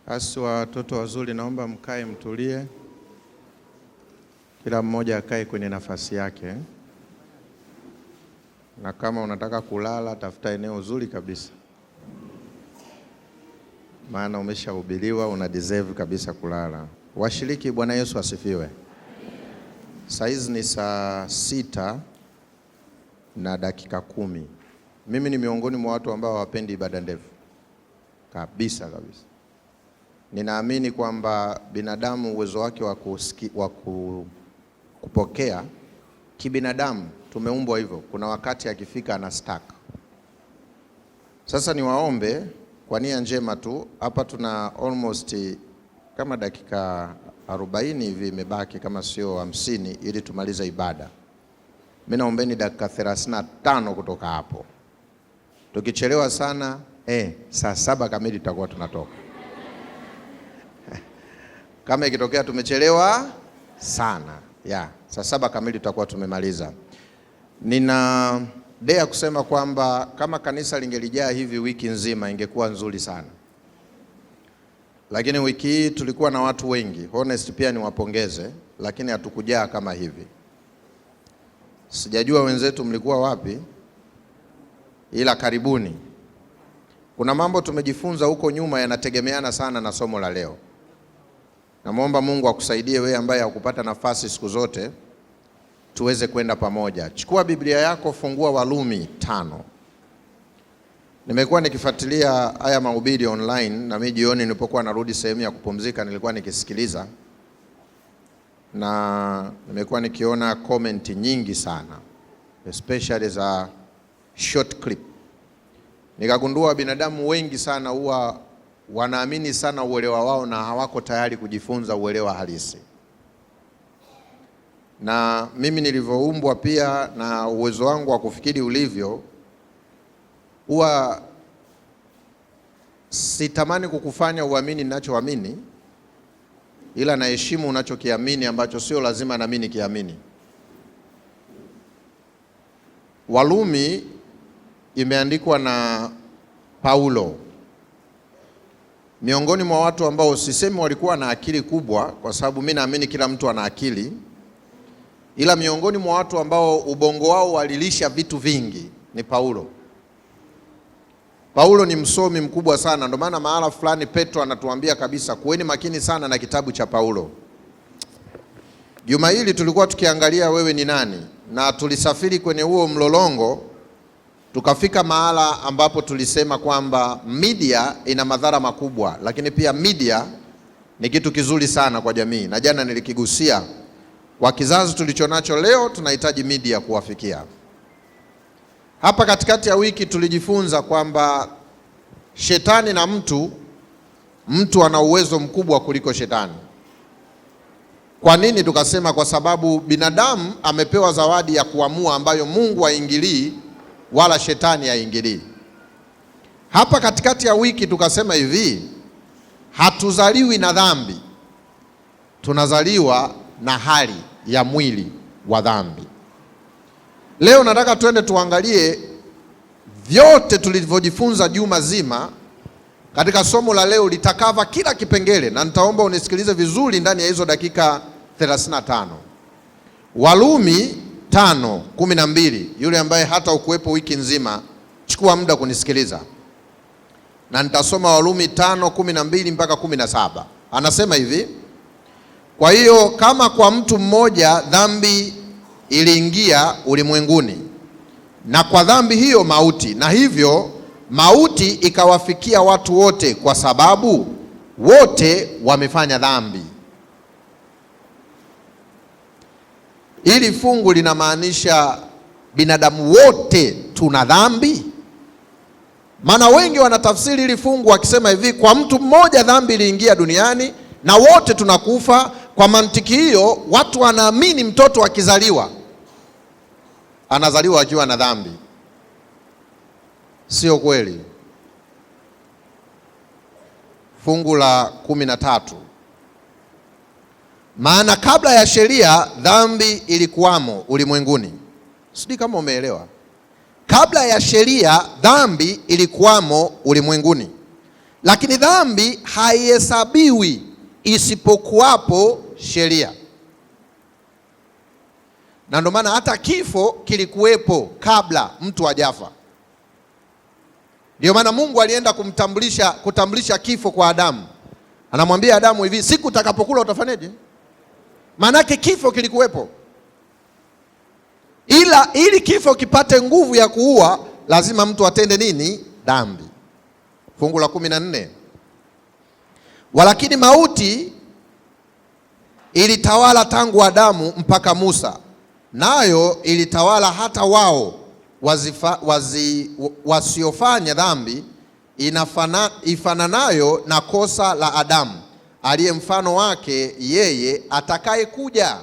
Basi watoto wazuri, naomba mkae mtulie, kila mmoja akae kwenye nafasi yake, na kama unataka kulala tafuta eneo zuri kabisa, maana umeshahubiriwa, una deserve kabisa kulala. Washiriki, Bwana Yesu asifiwe. Saizi ni 6:10. Mimi ni miongoni mwa watu ambao hawapendi ibada ndefu kabisa kabisa. Ninaamini kwamba binadamu uwezo wake wa kupokea kibinadamu, tumeumbwa hivyo. Kuna wakati akifika ana stuck. Sasa niwaombe kwa nia njema tu, hapa tuna almost kama dakika 40 hivi imebaki, kama sio 50, ili tumalize ibada. Mimi naombeni dakika 35 kutoka hapo. Tukichelewa sana 7:00 kamili tutakuwa tunatoka. Kama ikitokea tumechelewa sana, 7:00 kamili tutakuwa tumemaliza. Nina dea kusema kwamba kama kanisa lingelijaa hivi wiki nzima ingekuwa nzuri sana. Lakini wiki hii tulikuwa na watu wengi. Honest pia niwapongeze, lakini hatukujaa kama hivi. Sijajua wenzetu mlikuwa wapi, ila karibuni. Kuna mambo tumejifunza huko nyuma yanategemeana sana na somo la leo. Namuomba Mungu akusaidie wewe ambaye hakupata nafasi siku zote, tuweze kwenda pamoja. Chukua Biblia yako, fungua Warumi 5. Nimekuwa nikifuatilia haya mahubiri online, na mimi jioni nilipokuwa narudi sehemu ya kupumzika nilikuwa nikisikiliza, na nimekuwa nikiona comment nyingi sana, especially za short clip. Nikagundua binadamu wengi sana huwa wanaamini sana uelewa wao na hawako tayari kujifunza uelewa halisi. Na mimi nilivyoumbwa pia na uwezo wangu wa kufikiri ulivyo, huwa sitamani kukufanya uamini ninachoamini, ila naheshimu unachokiamini ambacho sio lazima na mimi nikiamini. Warumi imeandikwa na Paulo, miongoni mwa watu ambao sisemi walikuwa na akili kubwa, kwa sababu mimi naamini kila mtu ana akili, ila miongoni mwa watu ambao ubongo wao walilisha vitu vingi ni Paulo. Paulo ni msomi mkubwa sana, ndio maana mahala fulani Petro anatuambia kabisa kuweni makini sana na kitabu cha Paulo. Juma hili tulikuwa tukiangalia wewe ni nani, na tulisafiri kwenye huo mlolongo tukafika mahala ambapo tulisema kwamba media ina madhara makubwa, lakini pia media ni kitu kizuri sana kwa jamii. Na jana nilikigusia, kwa kizazi tulichonacho leo tunahitaji media kuwafikia. Hapa katikati ya wiki tulijifunza kwamba shetani na mtu ana uwezo mkubwa kuliko shetani. Kwa nini tukasema? Kwa sababu binadamu amepewa zawadi ya kuamua ambayo Mungu haingilii wala shetani haingilii. Hapa katikati ya wiki tukasema hivi, hatuzaliwi na dhambi, tunazaliwa na hali ya mwili wa dhambi. Leo nataka twende tuangalie vyote tulivyojifunza juma zima katika somo la leo, litakava kila kipengele, na nitaomba unisikilize vizuri ndani ya hizo dakika 35. Warumi 5:12, yule ambaye hata ukuwepo wiki nzima, chukua muda kunisikiliza, na nitasoma Warumi 5:12 mpaka 17. Anasema hivi: kwa hiyo kama kwa mtu mmoja dhambi iliingia ulimwenguni, na kwa dhambi hiyo mauti, na hivyo mauti ikawafikia watu wote, kwa sababu wote wamefanya dhambi. Hili fungu linamaanisha binadamu wote tuna dhambi. Maana wengi wanatafsiri hili fungu wakisema hivi, kwa mtu mmoja dhambi iliingia duniani na wote tunakufa. Kwa mantiki hiyo watu wanaamini mtoto akizaliwa anazaliwa akiwa na dhambi. Sio kweli. Fungu la 13, maana kabla ya sheria dhambi ilikuwamo ulimwenguni. Sijui kama umeelewa. Kabla ya sheria dhambi ilikuwamo ulimwenguni, Lakini dhambi haihesabiwi isipokuwapo sheria. Na ndio maana hata kifo kilikuwepo kabla mtu hajafa. Ndio maana Mungu alienda kutambulisha kifo kwa Adamu. Anamwambia Adamu hivi, siku utakapokula utafanyaje? Maanake kifo kilikuwepo. Ila ili kifo kipate nguvu ya kuua, lazima mtu atende nini? Dhambi. Fungu la 14. Walakini mauti ilitawala tangu Adamu mpaka Musa, nayo ilitawala hata wao wasiofanya dhambi ifananayo na kosa la Adamu, aliye mfano wake yeye atakayekuja.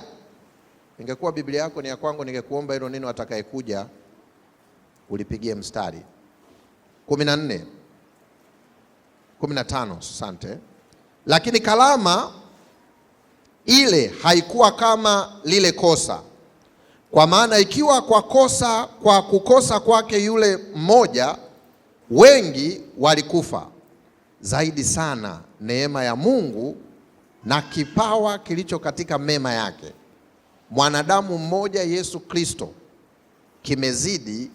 Ingekuwa Biblia yako ni ya kwangu, ningekuomba hilo neno atakayekuja ulipigie mstari. 14 15, asante. Lakini kalama ile haikuwa kama lile kosa, kwa maana ikiwa kwa kukosa kwake yule mmoja wengi walikufa, zaidi sana neema ya Mungu na kipawa kilicho katika mema yake mwanadamu mmoja Yesu Kristo kimezidi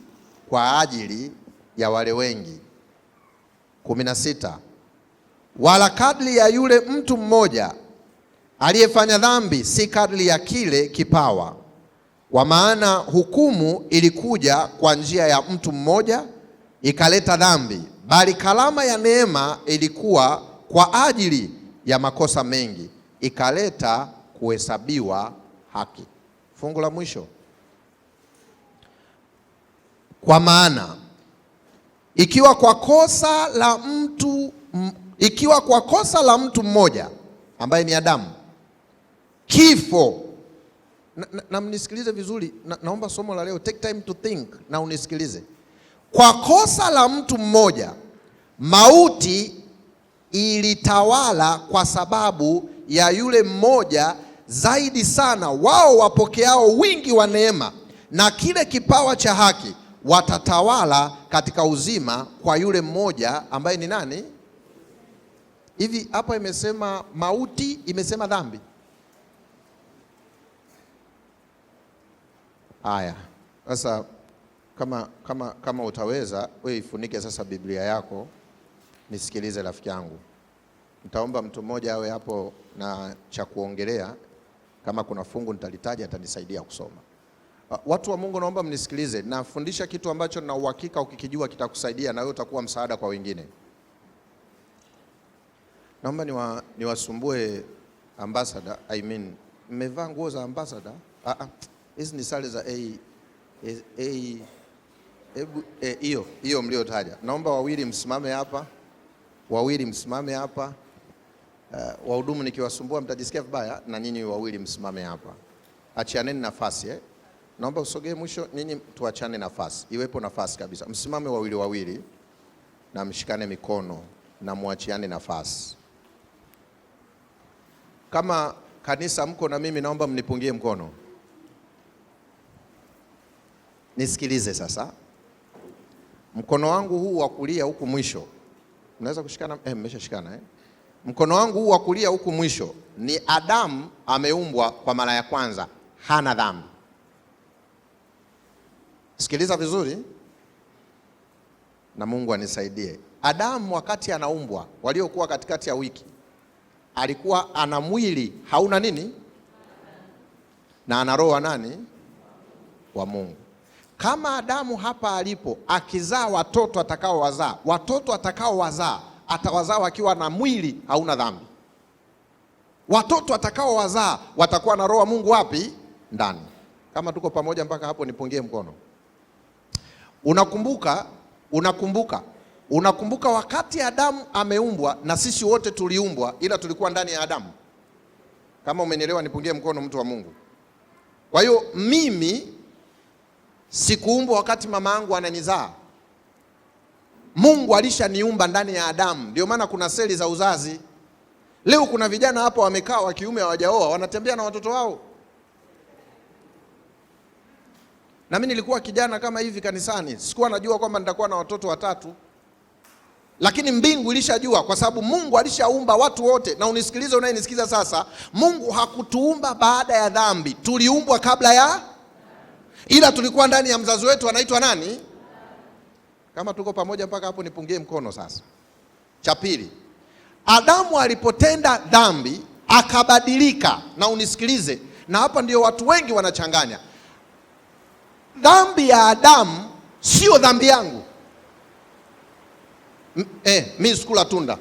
kwa ajili ya wale wengi. 16. Wala kadri ya yule mtu mmoja aliyefanya dhambi si kadri ya kile kipawa, kwa maana hukumu ilikuja kwa njia ya mtu mmoja ikaleta dhambi, bali karama ya neema ilikuwa kwa ajili ya makosa mengi ikaleta kuhesabiwa haki. Fungu la mwisho. Kwa maana ikiwa kwa kosa la mtu mmoja ambaye ni Adamu kifo, na mnisikilize vizuri, naomba somo la leo take time to think na unisikilize. Kwa kosa la mtu mmoja mauti ilitawala kwa sababu ya yule mmoja, zaidi sana wao wapokeao wingi wa neema na kile kipawa cha haki watatawala katika uzima kwa yule mmoja ambaye ni nani? Hivi hapa imesema mauti, imesema dhambi. Haya, sasa kama utaweza wewe ifunike sasa Biblia yako, nisikilize rafiki yangu. Nitaomba mtu mmoja awe hapo na cha kuongelea, kama kuna fungu nitalitaja atanisaidia kusoma. Watu wa Mungu, naomba mnisikilize. Nafundisha kitu ambacho na uhakika ukikijua kitakusaidia na wewe utakuwa msaada kwa wengine. Naomba niwasumbue ambassador, I mean, mmevaa nguo za ambassador? Hizi ni sare za hiyo hiyo mliotaja. Naomba wawili msimame hapa. Wawili msimame hapa. Wahudumu nikiwasumbua mtajisikia vibaya, na nyinyi wawili msimame hapa. Achianeni nafasi Naomba usogee mwisho, nyinyi tuachane nafasi. Iwepo nafasi kabisa. Msimame wawili wawili na mshikane mikono na muachiane nafasi. Kama kanisa mko na mimi, naomba mnipungie mkono. Nisikilize sasa. Mkono wangu huu wa kulia huku mwisho. Mnaweza kushikana? Mmeshashikana Mkono wangu huu wa kulia huku mwisho ni Adamu ameumbwa kwa mara ya kwanza, hana dhambi. Sikiliza vizuri na Mungu anisaidie. Adamu wakati anaumbwa, waliokuwa katikati ya wiki, alikuwa ana mwili hauna nini? Na ana roho nani? Wa Mungu. Kama Adamu hapa alipo akizaa watoto atakao wazaa, watoto atakao wazaa atawazaa wakiwa na mwili hauna dhambi. Watoto atakao wazaa watakuwa na roho wa Mungu wapi? Ndani. Kama tuko pamoja mpaka hapo nipungie mkono. Unakumbuka wakati Adamu ameumbwa, na sisi wote tuliumbwa, ila tulikuwa ndani ya Adamu. Kama umenielewa nipungie mkono, mtu wa Mungu. Kwa hiyo mimi sikuumbwa wakati mama yangu ananizaa. Mungu alishaniumba ndani ya Adamu. Ndio maana kuna seli za uzazi. Leo kuna vijana hapa wamekaa wa kiume hawajaoa, wanatembea na watoto wao. Na mimi nilikuwa kijana kama hivi kanisani, sikuwa najua kwamba nitakuwa na watoto watatu. Lakini mbingu ilishajua, kwa sababu Mungu alishaumba watu wote. Na unisikilize unayenisikiza sasa, Mungu hakutuumba baada ya dhambi, tuliumbwa kabla ya, ila tulikuwa ndani ya mzazi wetu anaitwa nani? Kama tuko pamoja mpaka hapo, nipungie mkono sasa. Cha pili, Adamu alipotenda dhambi akabadilika. Na unisikilize, na hapa ndio watu wengi wanachanganya. Dhambi ya Adamu sio dhambi yangu. Mi sikula tunda.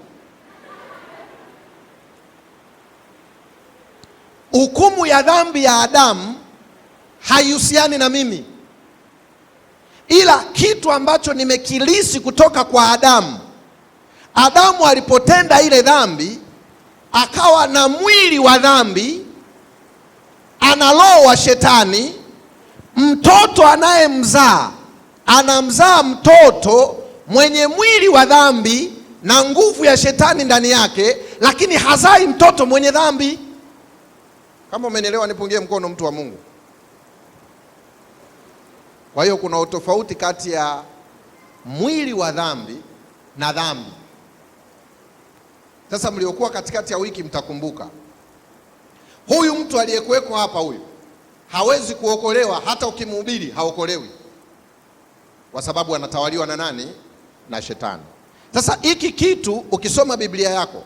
Hukumu ya dhambi ya Adamu haihusiani na mimi, ila kitu ambacho nimekilisi kutoka kwa Adamu. Adamu alipotenda ile dhambi akawa na mwili wa dhambi, ana roho wa shetani. Mtoto anayemzaa anamzaa mtoto mwenye mwili wa dhambi na nguvu ya shetani ndani yake, lakini hazai mtoto mwenye dhambi. Kama umenielewa nipungie mkono, mtu wa Mungu. Kwa hiyo kuna utofauti kati ya mwili wa dhambi na dhambi. Sasa mliokuwa katikati ya wiki mtakumbuka, huyu mtu aliyekuweko hapa, huyu hawezi kuokolewa. Hata ukimhubiri haokolewi, kwa sababu anatawaliwa na nani? Na shetani. Sasa hiki kitu ukisoma Biblia yako,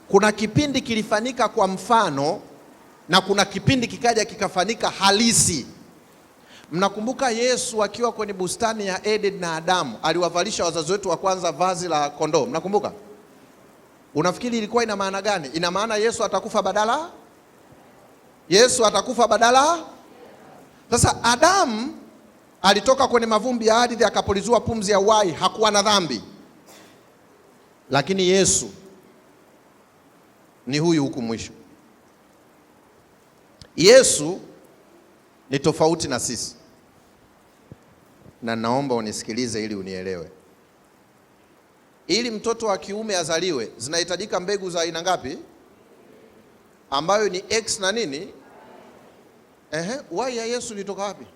kuna kipindi kilifanyika kwa mfano na kuna kipindi kikaja kikafanyika halisi. Mnakumbuka Yesu akiwa kwenye bustani ya Eden na Adamu aliwavalisha wazazi wetu wa kwanza vazi la kondoo. Mnakumbuka? Unafikiri ilikuwa ina maana gani? Ina maana Yesu atakufa badala? Yesu atakufa badala? Sasa Adamu alitoka kwenye mavumbi ya ardhi akapulizua pumzi ya uhai, hakuwa na dhambi. Lakini Yesu ni huyu huku mwisho. Yesu ni tofauti na sisi, na naomba unisikilize ili unielewe. Ili mtoto wa kiume azaliwe, zinahitajika mbegu za aina ngapi? Ambayo ni X na nini? Y ya Yesu ilitoka wapi?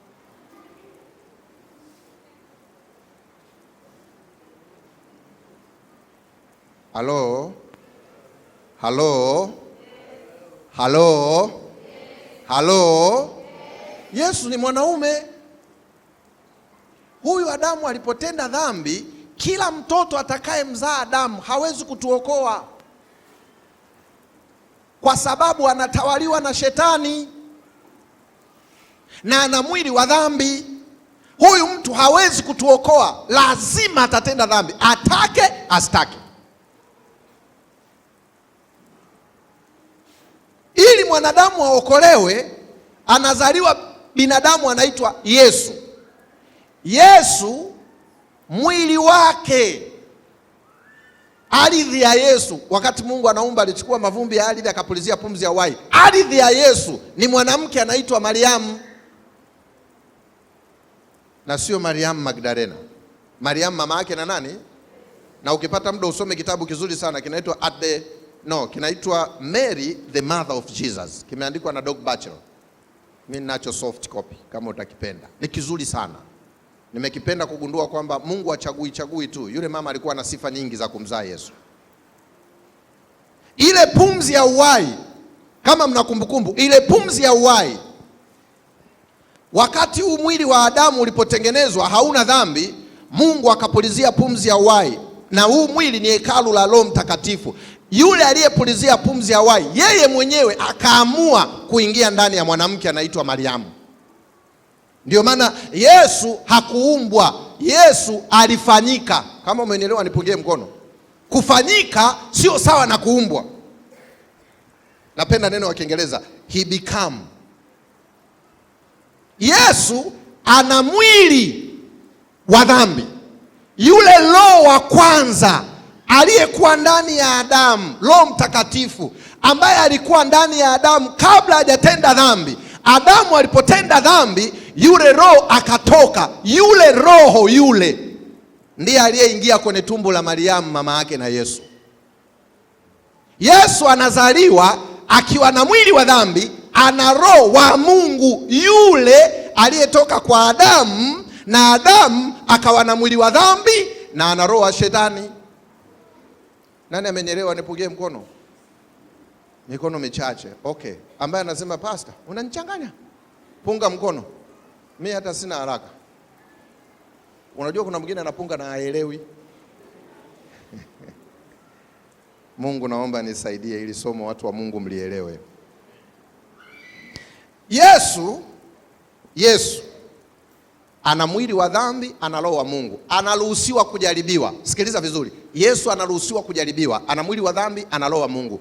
Halo? Halo? Halo? Halo? Yesu ni mwanaume. Huyu Adamu alipotenda dhambi, kila mtoto atakayemzaa Adamu hawezi kutuokoa, kwa sababu anatawaliwa na shetani na ana mwili wa dhambi. Huyu mtu hawezi kutuokoa, lazima atatenda dhambi, atake asitake. Ili mwanadamu aokolewe, anazaliwa binadamu anaitwa Yesu. Yesu mwili wake, ardhi ya Yesu, wakati Mungu anaumba alichukua mavumbi ya ardhi akapulizia pumzi ya uhai. Ardhi ya Yesu ni mwanamke anaitwa Mariamu, na sio Mariamu Magdalena. Mariamu mama yake na nani? Na ukipata muda usome kitabu kizuri sana kinaitwa kinaitwa Mary the Mother of Jesus. Kimeandikwa na Doug Batchelor. Mimi ninacho soft copy kama utakipenda. Ni kizuri sana. Nimekipenda kugundua kwamba Mungu achagui chagui tu. Yule mama alikuwa na sifa nyingi za kumzaa Yesu. Ile pumzi ya uhai, kama mna kumbukumbu, ile pumzi ya uhai wakati huu mwili wa Adamu ulipotengenezwa hauna dhambi, Mungu akapulizia pumzi ya uhai, na huu mwili ni hekalu la Roho Mtakatifu. Yule aliyepulizia pumzi ya uhai yeye mwenyewe akaamua kuingia ndani ya mwanamke anaitwa Mariamu. Ndio maana Yesu hakuumbwa, Yesu alifanyika. Kama umenielewa nipungie mkono. Kufanyika sio sawa na kuumbwa. Napenda neno wa Kiingereza, he become. Yesu ana mwili wa dhambi. Yule roho wa kwanza aliyekuwa ndani ya Adamu, Roho Mtakatifu ambaye alikuwa ndani ya Adamu kabla hajatenda dhambi. Adamu alipotenda dhambi, yule roho akatoka. Yule roho yule ndiye aliyeingia kwenye tumbo la Mariamu mama yake na Yesu. Yesu anazaliwa akiwa na mwili wa dhambi, ana roho wa Mungu yule aliyetoka kwa Adamu, na Adamu akawa na mwili wa dhambi na ana roho wa shetani. Nani amenielewa? Nipungie mkono. Mikono michache. Okay. Ambaye anasema pastor, unanichanganya, punga mkono. Mimi hata sina haraka. Unajua kuna mwingine anapunga na haelewi. Mungu naomba nisaidie ili somo watu wa Mungu mlielewe. Yesu ana mwili wa dhambi, ana roho wa Mungu. Anaruhusiwa kujaribiwa. Sikiliza vizuri. Yesu anaruhusiwa kujaribiwa. Ana mwili wa dhambi, ana roho wa Mungu.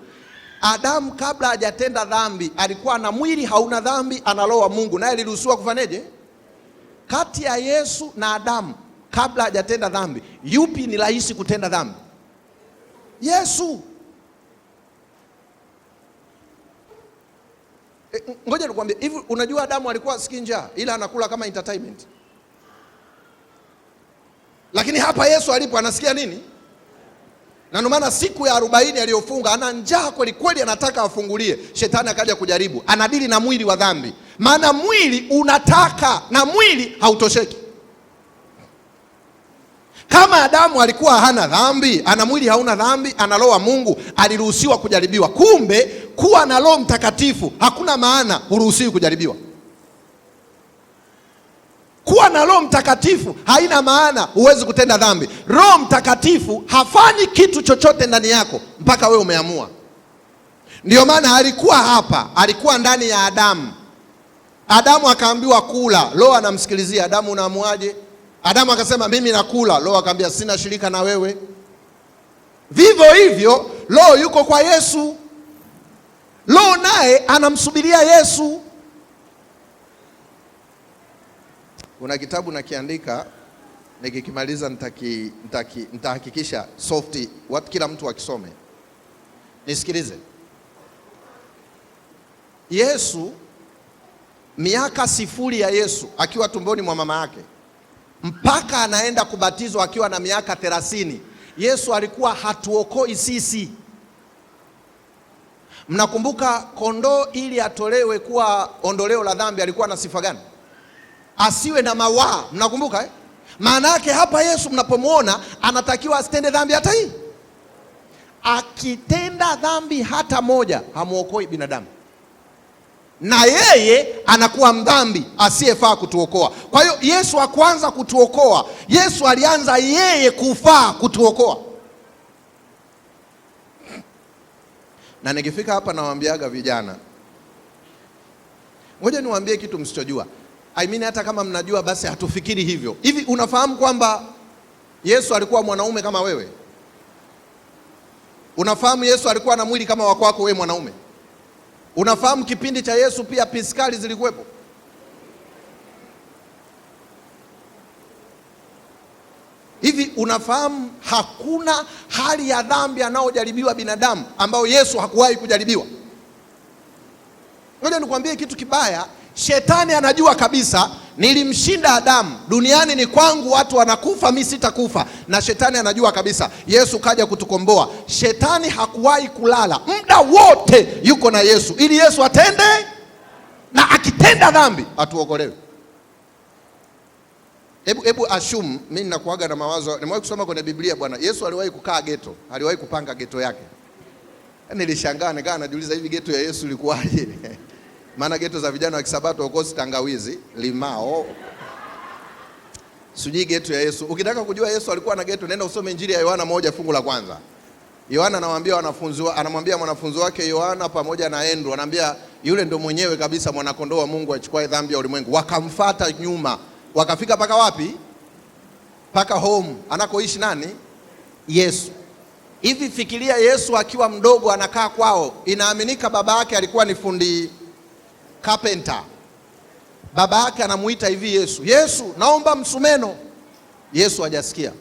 Adamu kabla hajatenda dhambi alikuwa na mwili hauna dhambi, ana roho wa Mungu. Naye aliruhusiwa kufanyeje? Kati ya Yesu na Adamu kabla hajatenda dhambi, yupi ni rahisi kutenda dhambi? Yesu. Ngoja nikwambie hivi, unajua Adamu alikuwa asikii njaa, ila anakula kama entertainment. Lakini hapa Yesu alipo anasikia nini? Na ndio maana siku ya 40 aliyofunga ana njaa kweli kweli, anataka afungulie. Shetani akaja kujaribu. Anadili na mwili wa dhambi. Maana mwili unataka na mwili hautosheki. Kama Adamu alikuwa hana dhambi, ana mwili hauna dhambi, ana roho wa Mungu, aliruhusiwa kujaribiwa. Kumbe kuwa na Roho Mtakatifu hakuna maana huruhusiwi kujaribiwa. Kuwa na Roho Mtakatifu haina maana huwezi kutenda dhambi. Roho Mtakatifu hafanyi kitu chochote ndani yako mpaka wewe umeamua. Ndio maana alikuwa hapa, alikuwa ndani ya Adamu. Adamu akaambiwa kula, Roho anamsikilizia Adamu, unaamuaje? Adamu akasema mimi nakula. Roho akamwambia sina shirika na wewe. Vivyo hivyo Roho yuko kwa Yesu. Roho naye anamsubiria Yesu. Kuna kitabu nakiandika, nikikimaliza nitahakikisha soft watu kila mtu akisome. Nisikilize. Yesu, miaka 0 ya Yesu akiwa tumboni mwa mama yake mpaka anaenda kubatizwa akiwa na miaka 30, Yesu alikuwa hatuokoi sisi. Mnakumbuka kondoo ili atolewe kuwa ondoleo la dhambi alikuwa na sifa gani? Asiwe na mawaa. Mnakumbuka eh? Maana yake hapa Yesu mnapomuona anatakiwa asitende dhambi hata hii. Akitenda dhambi hata moja hamuokoi binadamu. Na yeye anakuwa mdhambi asiyefaa kutuokoa. Kwa hiyo Yesu hakuanza kutuokoa. Yesu alianza yeye kufaa kutuokoa. Na nikifika hapa nawaambiaga vijana, ngoja niwaambie kitu msichojua. I mean, hata kama mnajua basi hatufikiri hivyo. Hivi unafahamu kwamba Yesu alikuwa mwanaume kama wewe? Unafahamu Yesu alikuwa na mwili kama wa kwako wewe mwanaume? Unafahamu kipindi cha Yesu pia piskali zilikuwepo? Hivi unafahamu hakuna hali ya dhambi anayojaribiwa binadamu ambayo Yesu hakuwahi kujaribiwa? Ngoja nikwambie kitu kibaya. Shetani anajua kabisa nilimshinda Adamu, duniani ni kwangu, watu wanakufa, mimi sitakufa. Na shetani anajua kabisa Yesu kaja kutukomboa. Shetani hakuwahi kulala, muda wote yuko na Yesu ili Yesu atende, na akitenda dhambi atuokolewe. Hebu assume mimi ninakuaga na mawazo, nimewahi kusoma kwenye Biblia bwana, Yesu aliwahi kukaa ghetto, aliwahi kupanga ghetto yake. Nilishangaa nikawa najiuliza hivi ghetto ya Yesu ilikuwaje? Maana ghetto za vijana wa Kisabato ukosi tangawizi, limao. Sijui ghetto ya Yesu. Ukitaka kujua Yesu alikuwa na ghetto, nenda usome Injili ya Yohana 1 fungu la kwanza. Yohana anawaambia wanafunzi wa, anamwambia mwanafunzi wake Yohana pamoja na Andrew, anaambia yule ndo mwenyewe kabisa mwana kondoo wa Mungu achukuaye dhambi ya ulimwengu. Wakamfuata nyuma. Wakafika paka wapi? Paka home anakoishi nani? Yesu. Hivi fikiria Yesu akiwa mdogo anakaa kwao. Inaaminika baba yake alikuwa ni fundi carpenter. Baba yake anamuita hivi Yesu, Yesu naomba msumeno. Yesu hajasikia.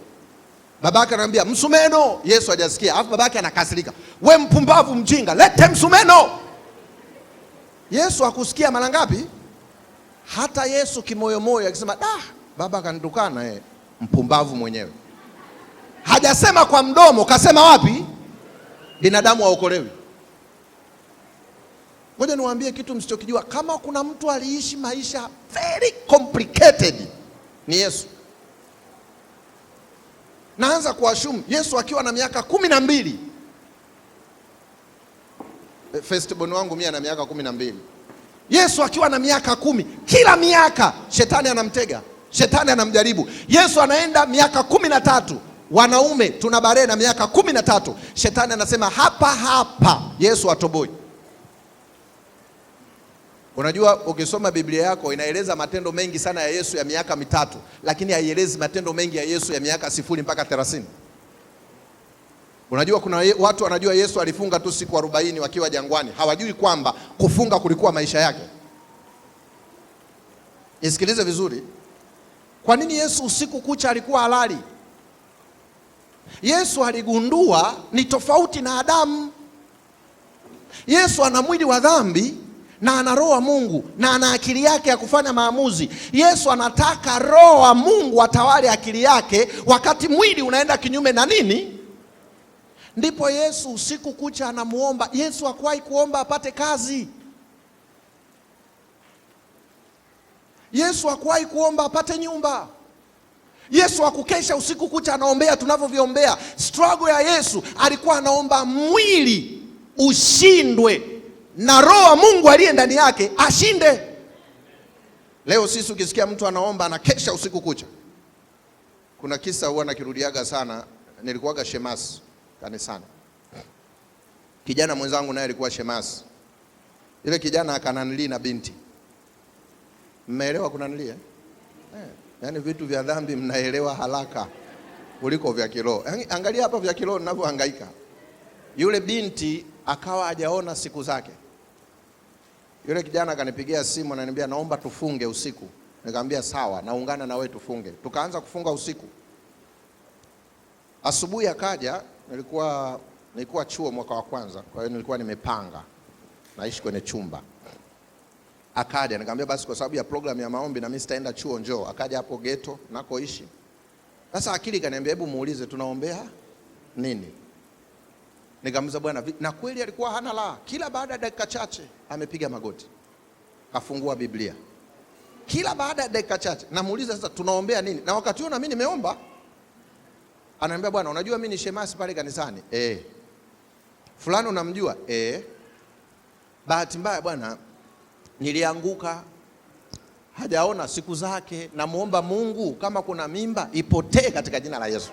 Baba yake anamwambia msumeno, Yesu hajasikia. Alafu baba yake anakasirika, we mpumbavu mjinga, lete msumeno. Yesu hakusikia mara ngapi? Hata Yesu kimoyomoyo akisema da, baba akanitukana, mpumbavu mwenyewe. Hajasema kwa mdomo, kasema wapi? Binadamu haokolewi. Ngoja niwaambie kitu msichokijua. Kama kuna mtu aliishi maisha very complicated ni Yesu. Naanza kuashumu Yesu akiwa na miaka 12 Firstborn wangu mimi ana miaka 12. Yesu akiwa na miaka 10, kila miaka shetani anamtega, shetani anamjaribu. Yesu anaenda miaka 13. Wanaume tuna barehe na miaka 13. Shetani anasema hapa hapa Yesu atoboi. Unajua, ukisoma Biblia yako inaeleza matendo mengi sana ya Yesu ya miaka 3, lakini haielezi matendo mengi ya Yesu ya miaka 0 mpaka 30. Unajua kuna watu wanajua Yesu alifunga tu siku 40 wakiwa jangwani, hawajui kwamba kufunga kulikuwa maisha yake. Nisikilize vizuri. Kwa nini Yesu usiku kucha alikuwa halali? Yesu aligundua ni tofauti na Adamu. Yesu ana mwili wa dhambi na ana roho wa Mungu na ana akili yake ya kufanya maamuzi. Yesu anataka roho wa Mungu atawale akili yake wakati mwili unaenda kinyume na nini? Ndipo Yesu usiku kucha anamuomba. Yesu hakuwahi kuomba apate kazi. Yesu hakuwahi kuomba apate nyumba. Yesu hakukesha usiku kucha anaombea tunavyoviombea. Struggle ya Yesu alikuwa anaomba mwili ushindwe na roho wa Mungu aliye ndani yake ashinde. Leo sisi ukisikia mtu anaomba anakesha usiku kucha. Kuna kisa huwa nakirudiaga sana. Nilikuwaga shemasi kanisani. Kijana mwenzangu naye alikuwa shemasi. Yule kijana akananili na binti. Mmeelewa kunanili eh? Yaani vitu vya dhambi mnaelewa haraka kuliko vya kiroho. Yaani angalia hapa vya kiroho ninavyohangaika. Yule binti akawa hajaona siku zake. Yule kijana akanipigia simu ananiambia naomba tufunge usiku. Nikamwambia sawa, naungana na wewe tufunge. Tukaanza kufunga usiku. Asubuhi akaja, nilikuwa chuo mwaka wa kwanza, kwa hiyo nilikuwa nimepanga naishi kwenye chumba. Akaja nikamwambia basi kwa sababu ya program ya maombi na mimi sitaenda chuo, njoo. Akaja hapo ghetto nakoishi. Sasa akili kaniambia hebu muulize tunaombea nini? Nikamuuliza bwana, na kweli alikuwa hana la. Kila baada ya dakika chache amepiga magoti, kafungua Biblia. Kila baada ya dakika chache namuuliza sasa tunaombea nini? Na wakati huo na mimi nimeomba. Ananiambia bwana, unajua mimi ni shemasi pale kanisani. Fulani unamjua? Bahati mbaya bwana nilianguka, hajaona siku zake, namuomba Mungu kama kuna mimba ipotee katika jina la Yesu.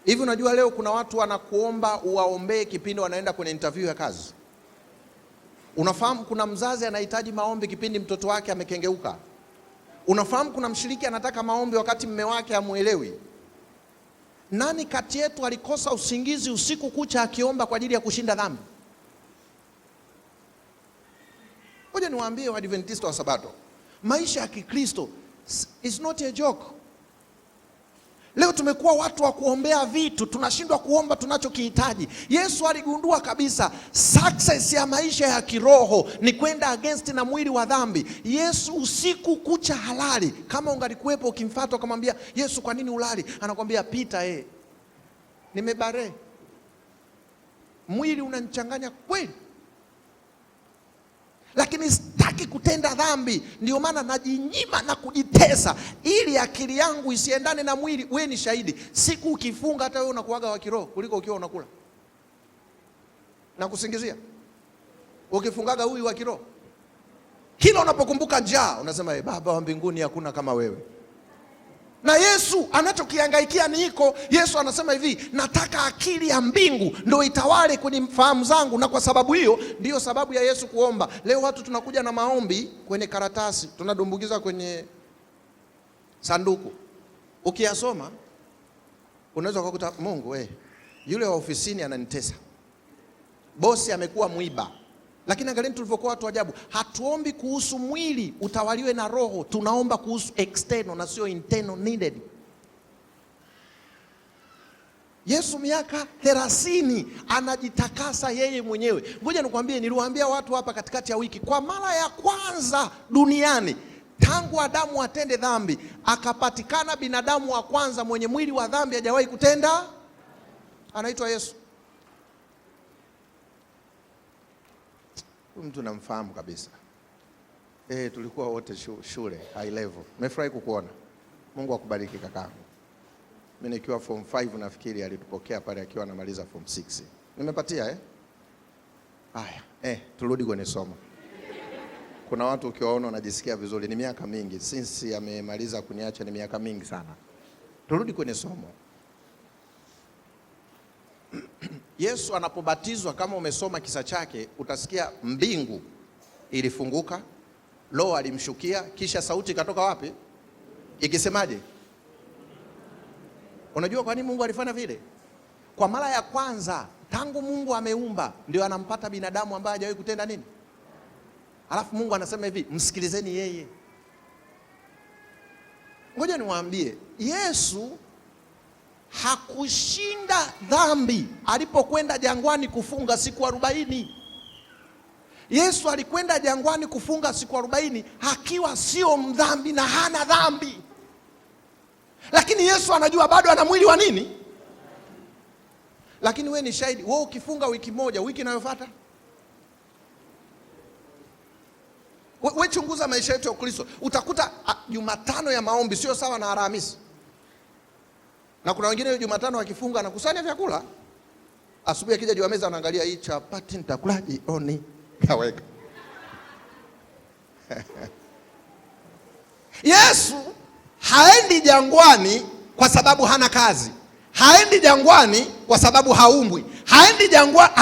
Hivi unajua leo kuna watu wanakuomba uwaombee kipindi wanaenda kwenye interview ya kazi. Unafahamu kuna mzazi anahitaji maombi kipindi mtoto wake amekengeuka. Unafahamu kuna mshiriki anataka maombi wakati mume wake hamuelewi. Nani kati yetu alikosa usingizi usiku kucha akiomba kwa ajili ya kushinda dhambi? Ngoja niwaambie Waadventista wa Sabato, maisha ya Kikristo is not a joke. Leo tumekuwa watu wa kuombea vitu, tunashindwa kuomba tunachokihitaji. Yesu aligundua kabisa success ya maisha ya kiroho ni kwenda against na mwili wa dhambi. Yesu usiku kucha halali. Kama ungalikuwepo ukimfuata ukamwambia Yesu kwa nini ulali? Anakuambia pita nimebare. Mwili unanichanganya kweli. Lakini sitaki kutenda dhambi, ndio maana najinyima na kujitesa ili akili yangu isiendane na mwili. Wewe ni shahidi, siku ukifunga hata wewe unakuaga wa kiroho kuliko ukiwa unakula na kusingizia. Ukifungaga huyu wa kiroho, kila unapokumbuka njaa unasema Baba wa mbinguni hakuna kama wewe. Na Yesu anachokihangaikia ni iko. Yesu anasema hivi, nataka akili ya mbingu ndio itawale kwenye fahamu zangu. Na kwa sababu hiyo ndiyo sababu ya Yesu kuomba. Leo watu tunakuja na maombi kwenye karatasi, tunadumbukiza kwenye sanduku. Ukiyasoma unaweza kukuta Mungu yule wa ofisini ananitesa, bosi amekuwa mwiba. Lakini angalieni tulivyokuwa watu ajabu. Hatuombi kuhusu mwili utawaliwe na roho, tunaomba kuhusu external na sio internal needed. Yesu miaka 30 anajitakasa yeye mwenyewe. Ngoja nikwambie, niliwaambia watu hapa katikati ya wiki, kwa mara ya kwanza duniani tangu Adamu atende dhambi akapatikana binadamu wa kwanza mwenye mwili wa dhambi hajawahi kutenda, anaitwa Yesu. Huyu mtu namfahamu kabisa. Tulikuwa wote shule high level. Nimefurahi kukuona. Mungu akubariki kakaangu. Mimi nikiwa form 5 nafikiri alitupokea pale akiwa anamaliza form 6. Nimepatia eh? Haya, turudi kwenye somo. Kuna watu ukiwaona unajisikia vizuri, ni miaka mingi since amemaliza kuniacha, ni miaka mingi sana. Turudi kwenye somo. Yesu anapobatizwa, kama umesoma kisa chake, utasikia mbingu ilifunguka, Roho alimshukia, kisha sauti ikatoka wapi? Ikisemaje? Unajua kwa nini Mungu alifanya vile? Kwa mara ya kwanza tangu Mungu ameumba ndio anampata binadamu ambaye hajawahi kutenda nini? Alafu Mungu anasema hivi, msikilizeni yeye. Ngoja niwaambie, Yesu hakushinda dhambi alipokwenda jangwani kufunga siku 40. Yesu alikwenda jangwani kufunga siku 40 akiwa sio mdhambi na hana dhambi. Lakini Yesu anajua bado ana mwili wa nini? Lakini we ni shahidi, wewe ukifunga wiki moja, wiki inayofuata we chunguza maisha yetu ya Kristo, utakuta Jumatano ya maombi sio sawa na Alhamisi. Na kuna wengine Jumatano wakifunga anakusanya vyakula, asubuhi akija juu ya meza anaangalia hii chapati nitakula jioni, kaweka. Yesu haendi jangwani kwa sababu hana kazi. Haendi jangwani kwa sababu haumbwi. Haendi jangwani.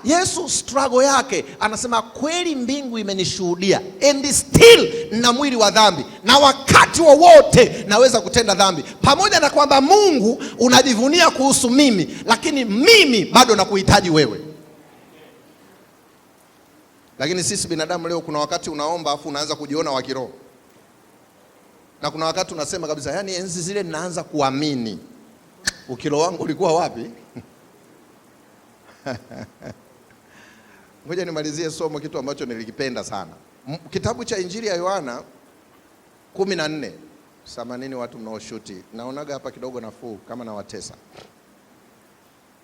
Yesu struggle yake anasema kweli mbingu imenishuhudia, and still na mwili wa dhambi, na wakati wowote naweza kutenda dhambi. Pamoja na kwamba Mungu unajivunia kuhusu mimi, lakini mimi bado nakuhitaji wewe. Lakini sisi binadamu leo kuna wakati unaomba afu unaanza kujiona wa kiroho. Na kuna wakati unasema kabisa, yani enzi zile ninaanza kuamini. Ukilo wangu ulikuwa wapi? Ngoja nimalizie somo kitu ambacho nilikipenda sana. Kitabu cha Injili ya Yohana 14. Samanini watu mnaoshuti. Naonaga hapa kidogo nafuu kama nawatesa.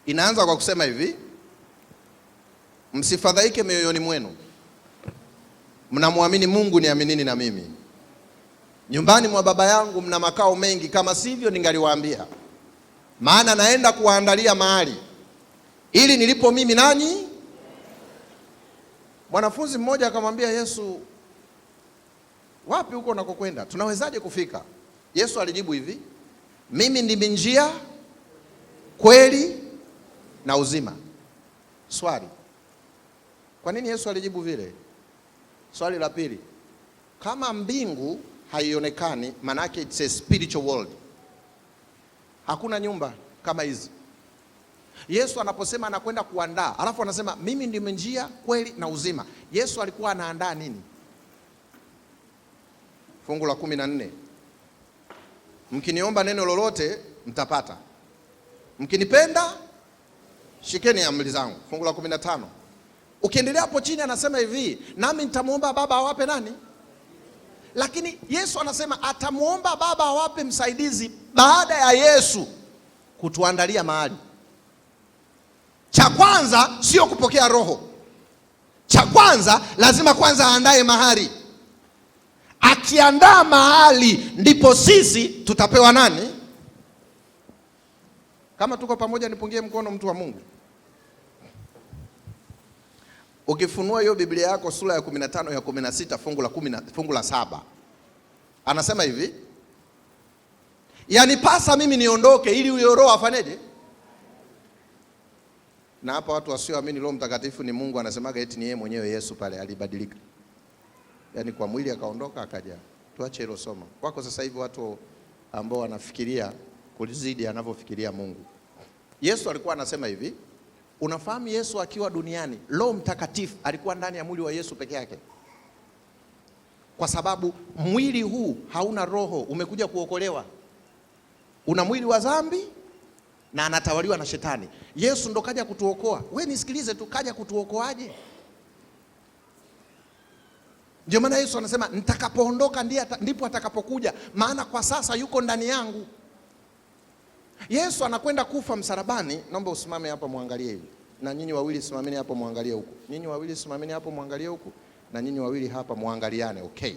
Inaanza kwa kusema hivi: msifadhaike mioyoni mwenu. Mnamwamini Mungu, niaminini na mimi. Nyumbani mwa Baba yangu mna makao mengi, kama sivyo ningaliwaambia. Maana naenda kuwaandalia mahali, ili nilipo mimi nanyi. Mwanafunzi mmoja akamwambia Yesu, wapi huko unakokwenda? Tunawezaje kufika? Yesu alijibu hivi, mimi ndimi njia, kweli na uzima. Swali, kwa nini Yesu alijibu vile? Swali la pili, kama mbingu haionekani, manake it's a spiritual world. Hakuna nyumba kama hizi. Yesu anaposema anakwenda kuandaa, alafu anasema mimi ndimi njia, kweli na uzima. Yesu alikuwa anaandaa nini? Fungu la 14. Mkiniomba neno lolote mtapata. Mkinipenda shikeni amri zangu. Fungu la 15. Ukiendelea hapo chini anasema hivi, nami nitamuomba Baba awape nani? Lakini Yesu anasema atamuomba Baba awape msaidizi baada ya Yesu kutuandalia mahali. Cha kwanza sio kupokea roho. Cha kwanza lazima kwanza aandae mahali. Akiandaa mahali ndipo sisi tutapewa nani? Kama tuko pamoja nipungie mkono mtu wa Mungu. Ukifunua hiyo Biblia yako sura ya 15 ya 16 fungu la 10 fungu la 7. Anasema hivi, yanipasa mimi niondoke ili huyo roho afanyeje? Na hapa watu wasioamini Roho Mtakatifu ni Mungu anasemaga eti ni yeye mwenyewe Yesu pale alibadilika. Yaani kwa mwili akaondoka akaja. Tuache hilo somo. Wako sasa hivi watu ambao wanafikiria kulizidi anavyofikiria Mungu. Yesu alikuwa anasema hivi, unafahamu Yesu akiwa duniani, Roho Mtakatifu alikuwa ndani ya mwili wa Yesu peke yake. Kwa sababu mwili huu hauna roho, umekuja kuokolewa. Una mwili wa dhambi na anatawaliwa na shetani. Yesu ndo kaja kutuokoa. We nisikilize tu, kaja kutuokoaje? Ndio maana Yesu anasema nitakapoondoka ndipo atakapokuja, maana kwa sasa yuko ndani yangu. Yesu anakwenda kufa msalabani. Naomba usimame hapa muangalie hivi. Na nyinyi wawili simameni hapo muangalie huku. Nyinyi wawili simameni hapo muangalie huku. Na nyinyi wawili hapa muangaliane, okay.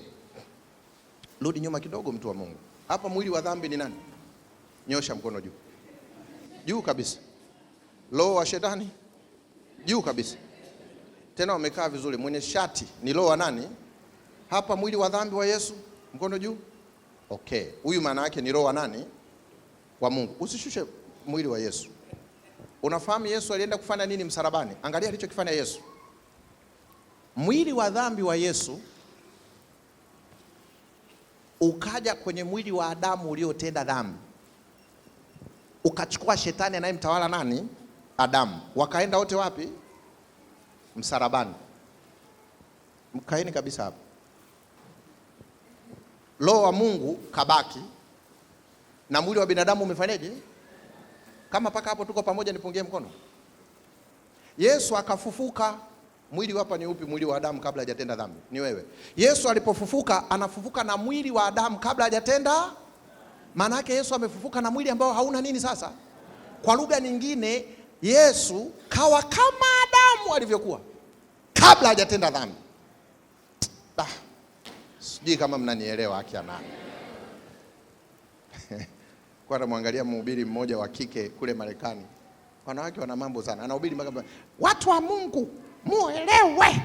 Rudi nyuma kidogo mtu wa Mungu. Hapa mwili wa dhambi ni nani? Nyosha mkono juu. Juu kabisa. Roho wa shetani juu kabisa. Tena wamekaa vizuri. Mwenye shati ni roho wa nani? Hapa mwili wa dhambi wa Yesu, mkono juu. Okay, huyu maana yake ni roho wa nani? Wa Mungu. Usishushe mwili wa Yesu. Unafahamu Yesu alienda kufanya nini msalabani? Angalia alichokifanya Yesu. Mwili wa dhambi wa Yesu ukaja kwenye mwili wa Adamu uliotenda dhambi, ukachukua shetani anayemtawala nani? Adamu. Wakaenda wote wapi? Msalabani. Mkaeni kabisa hapo. Roho wa Mungu kabaki na mwili wa binadamu umefanyaje? Kama paka hapo tuko pamoja, nipungie mkono. Yesu akafufuka. Mwili hapa ni upi? Mwili wa Adamu kabla hajatenda dhambi. Ni wewe. Yesu alipofufuka, anafufuka na mwili wa Adamu kabla hajatenda. Maana yake Yesu amefufuka na mwili ambao hauna nini sasa? Kwa lugha nyingine, Yesu kawa kama Adamu alivyokuwa kabla hajatenda dhambi. Sijui kama mnanielewa haki ya nani. Kwa namwangalia mhubiri mmoja wa kike kule Marekani. Wanawake wana mambo sana. Anahubiri mpaka watu wa Mungu muelewe.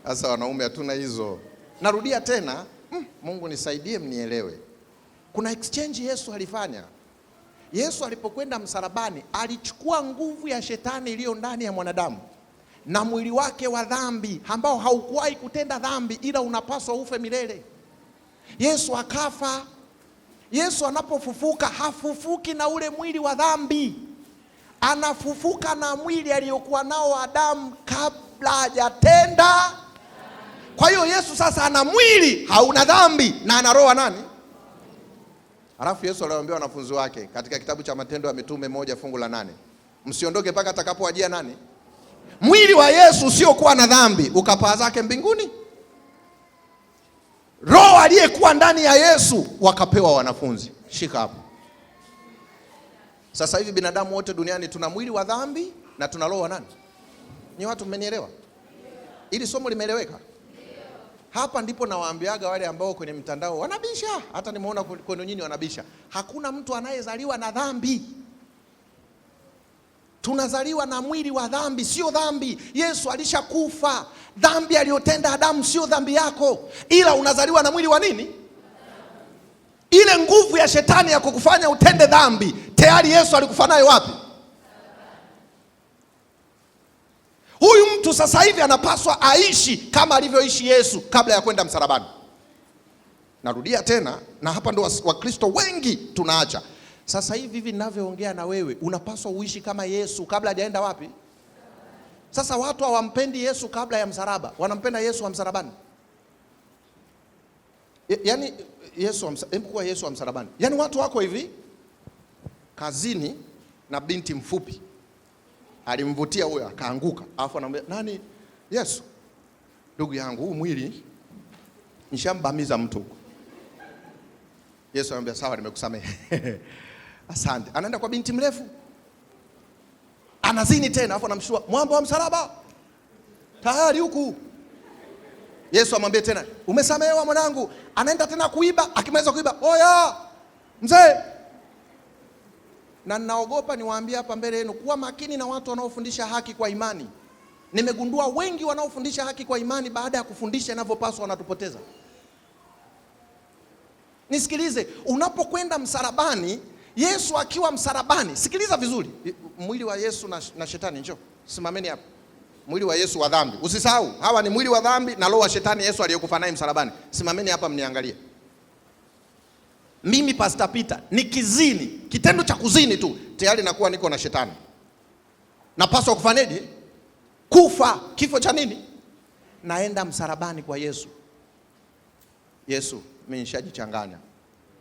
Sasa wanaume hatuna hizo. Narudia tena, Mungu nisaidie mnielewe. Kuna exchange Yesu alifanya. Yesu alipokwenda msalabani alichukua nguvu ya shetani iliyo ndani ya mwanadamu na mwili wake wa dhambi ambao haukuwahi kutenda dhambi ila unapaswa ufe milele. Yesu akafa. Yesu anapofufuka hafufuki na ule mwili wa dhambi. Anafufuka na mwili aliyokuwa nao Adamu kabla hajatenda. Kwa hiyo Yesu sasa ana mwili hauna dhambi na ana roho nani? Alafu Yesu aliwaambia wanafunzi wake katika kitabu cha Matendo ya Mitume 1:8, msiondoke mpaka atakapowajia nani? Mwili wa Yesu usiokuwa na dhambi ukapaa zake mbinguni. Roho aliyekuwa ndani ya Yesu wakapewa wanafunzi. Shika hapo. Sasa hivi binadamu wote duniani tuna mwili wa dhambi na tuna roho wa nani? Ni watu mmenielewa? Ili somo limeeleweka? Hapa ndipo nawaambiaga wale ambao kwenye mtandao wanabisha, hata nimeona kwenu nyinyi wanabisha. Hakuna mtu anayezaliwa na dhambi. Tunazaliwa na mwili wa dhambi, sio dhambi. Yesu alishakufa. Dhambi aliyotenda Adamu sio dhambi yako, ila unazaliwa na mwili wa nini? Ile nguvu ya shetani ya kukufanya utende dhambi tayari Yesu alikufa nayo wapi? Huyu mtu sasa hivi anapaswa aishi kama alivyoishi Yesu kabla ya kwenda msalabani. Narudia tena, na hapa ndo Wakristo wengi tunaacha. Sasa hivi ninavyoongea na wewe, unapaswa uishi kama Yesu kabla hajaenda wapi? Sasa watu hawampendi Yesu kabla ya msalaba, wanampenda Yesu wa msalabani. Yaani Yesu wa Yesu wa msalabani. Yaani watu wako hivi kazini na binti mfupi alimvutia huyo akaanguka, alafu anamwambia nani? Yesu, ndugu yangu, huu mwili nishambamiza mtu huko. Yesu anamwambia sawa, nimekusamehe. Asante. Anaenda kwa binti mrefu, anazini tena, alafu anamshua mwamba wa msalaba tayari huku. Yesu amwambie tena, umesamehewa mwanangu. Anaenda tena kuiba, akimaliza kuiba, oya mzee. Na ninaogopa niwaambie hapa mbele yenu, kuwa makini na watu wanaofundisha haki kwa imani. Nimegundua wengi wanaofundisha haki kwa imani, baada ya kufundisha inavyopaswa, wanatupoteza. Nisikilize, unapokwenda msalabani, Yesu akiwa msalabani, sikiliza vizuri, mwili wa Yesu na shetani, njoo simameni hapa. Mwili wa Yesu wa dhambi, usisahau hawa ni mwili wa dhambi na roho wa shetani Yesu aliyekufa naye msalabani. Simameni hapa mniangalie. Mimi Pastor Peter nikizini, kitendo cha kuzini tu tayari nakuwa niko na shetani. Napaswa kufanyaje? Kufa. Kifo cha nini? Naenda msalabani kwa Yesu. Yesu, mimi nishajichanganya.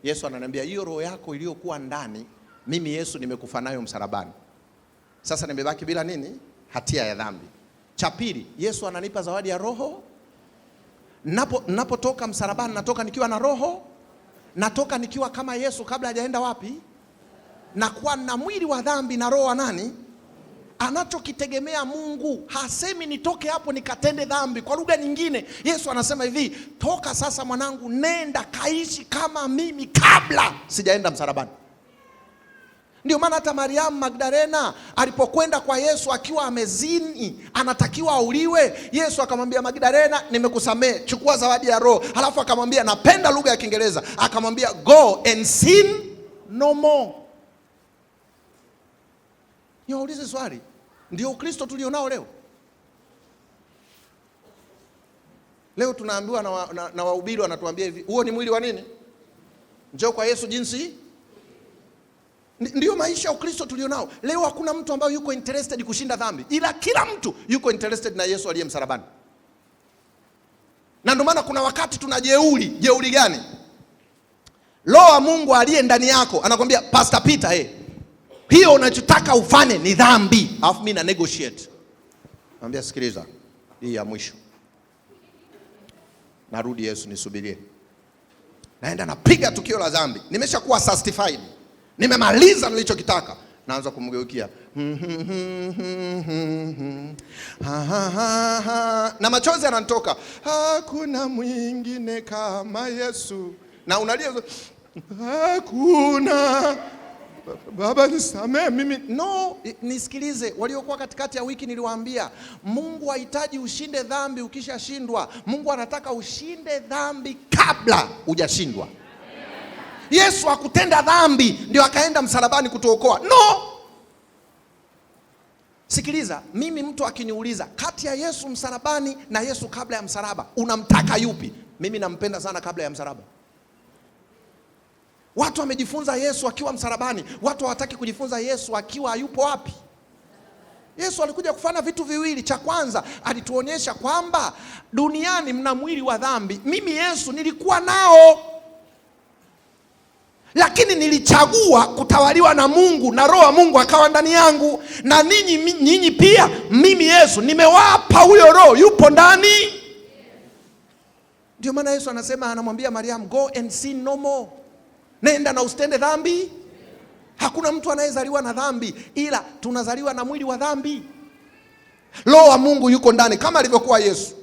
Yesu ananiambia hiyo roho yako iliyokuwa ndani, mimi Yesu nimekufa nayo msalabani. Sasa nimebaki bila nini? Hatia ya dhambi. Cha pili, Yesu ananipa zawadi ya roho. Napotoka msalabani natoka nikiwa na roho. Natoka nikiwa kama Yesu kabla hajaenda wapi? Nakuwa na mwili wa dhambi na roho wa nani? Anachokitegemea Mungu hasemi nitoke hapo nikatende dhambi. Kwa lugha nyingine, Yesu anasema hivi, toka sasa mwanangu, nenda kaishi kama mimi kabla sijaenda msalabani. Ndio maana hata Mariamu Magdalena alipokwenda kwa Yesu akiwa amezini, anatakiwa auliwe, Yesu akamwambia Magdalena, nimekusamehe, chukua zawadi ya Roho. Halafu akamwambia, napenda lugha ya Kiingereza, akamwambia go and sin no more. Niwaulize swali, ndio Ukristo tulionao leo? Leo tunaambiwa na wahubiri wanatuambia hivi, huo ni mwili wa nini? Njoo kwa Yesu jinsi. Ndiyo maisha ya Ukristo tulionao leo. Hakuna mtu ambaye yuko interested kushinda dhambi, ila kila mtu yuko interested na Yesu aliye msalabani. Na ndio maana kuna wakati tuna jeuri. Jeuri gani? Roho wa Mungu aliye ndani yako anakwambia Pastor Peter, hiyo unachotaka ufanye ni dhambi. Alafu mimi na negotiate. Naambia sikiliza, hii ya mwisho. Narudi Yesu, nisubirie. Naenda napiga tukio la dhambi. Nimeshakuwa satisfied. Nimemaliza nilichokitaka. Naanza kumgeukia. Na machozi yananitoka. Hakuna mwingine kama Yesu. Na unalia, hakuna. Baba nisamee mimi. No, nisikilize, waliokuwa katikati ya wiki niliwaambia, Mungu hahitaji ushinde dhambi ukishashindwa. Mungu anataka ushinde dhambi kabla hujashindwa. Yesu hakutenda dhambi ndio akaenda msalabani kutuokoa. No. Sikiliza, mimi mtu akiniuliza kati ya Yesu msalabani na Yesu kabla ya msalaba, unamtaka yupi? Mimi nampenda sana kabla ya msalaba. Watu wamejifunza Yesu akiwa msalabani, watu hawataki kujifunza Yesu akiwa hayupo wapi? Yesu alikuja kufanya vitu viwili. Cha kwanza, alituonyesha kwamba duniani mna mwili wa dhambi. Mimi Yesu nilikuwa nao, lakini nilichagua kutawaliwa na Mungu na Roho wa Mungu akawa ndani yangu. Na ninyi pia, mimi Yesu nimewapa huyo Roho, yupo ndani. Ndio maana Yesu anasema, anamwambia Mariamu, go and sin no more. Nenda na usitende dhambi. Hakuna mtu anayezaliwa na dhambi, ila tunazaliwa na mwili wa dhambi. Roho wa Mungu yuko ndani kama alivyokuwa Yesu.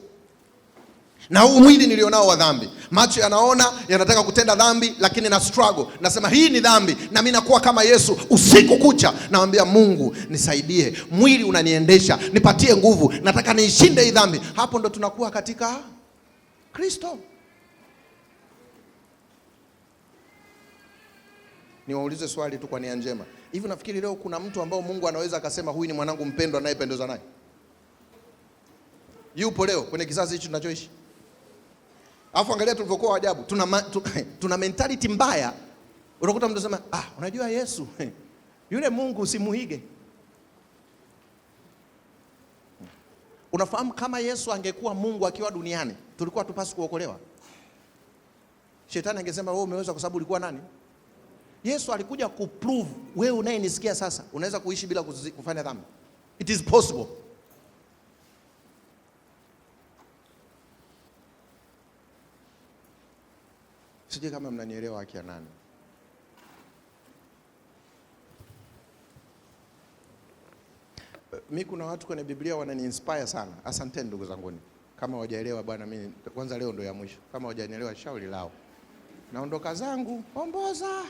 Na huu mwili nilionao wa dhambi, macho yanaona yanataka kutenda dhambi, lakini na struggle, nasema hii ni dhambi, na mimi nakuwa kama Yesu usiku kucha. Naambia Mungu nisaidie, mwili unaniendesha, nipatie nguvu, nataka niishinde hii dhambi. Hapo ndo tunakuwa katika Kristo. Niwaulize swali tu kwa nia njema. Hivi nafikiri leo kuna mtu ambao Mungu anaweza akasema huyu ni mwanangu mpendwa anayependezwa naye? Yupo leo kwenye kizazi hichi tunachoishi? Alafu angalia tulivyokuwa ajabu. Tuna mentality mbaya. Unakuta mtu anasema, unajua Yesu, yule Mungu usimuige. Unafahamu kama Yesu angekuwa Mungu akiwa duniani, tulikuwa tupaswi kuokolewa? Shetani angesema wewe umeweza kwa sababu ulikuwa nani? Yesu alikuja kuprove wewe unayenisikia sasa unaweza kuishi bila kufanya dhambi. It is possible. Sijui kama mnanielewa haki ya nani. Mimi kuna watu kwenye Biblia wanani-inspire sana. Asanteni ndugu zanguni. Kama hawajaelewa bwana, mimi kwanza leo ndio ya mwisho. Kama hawajanielewa shauri lao. Naondoka zangu, omboza.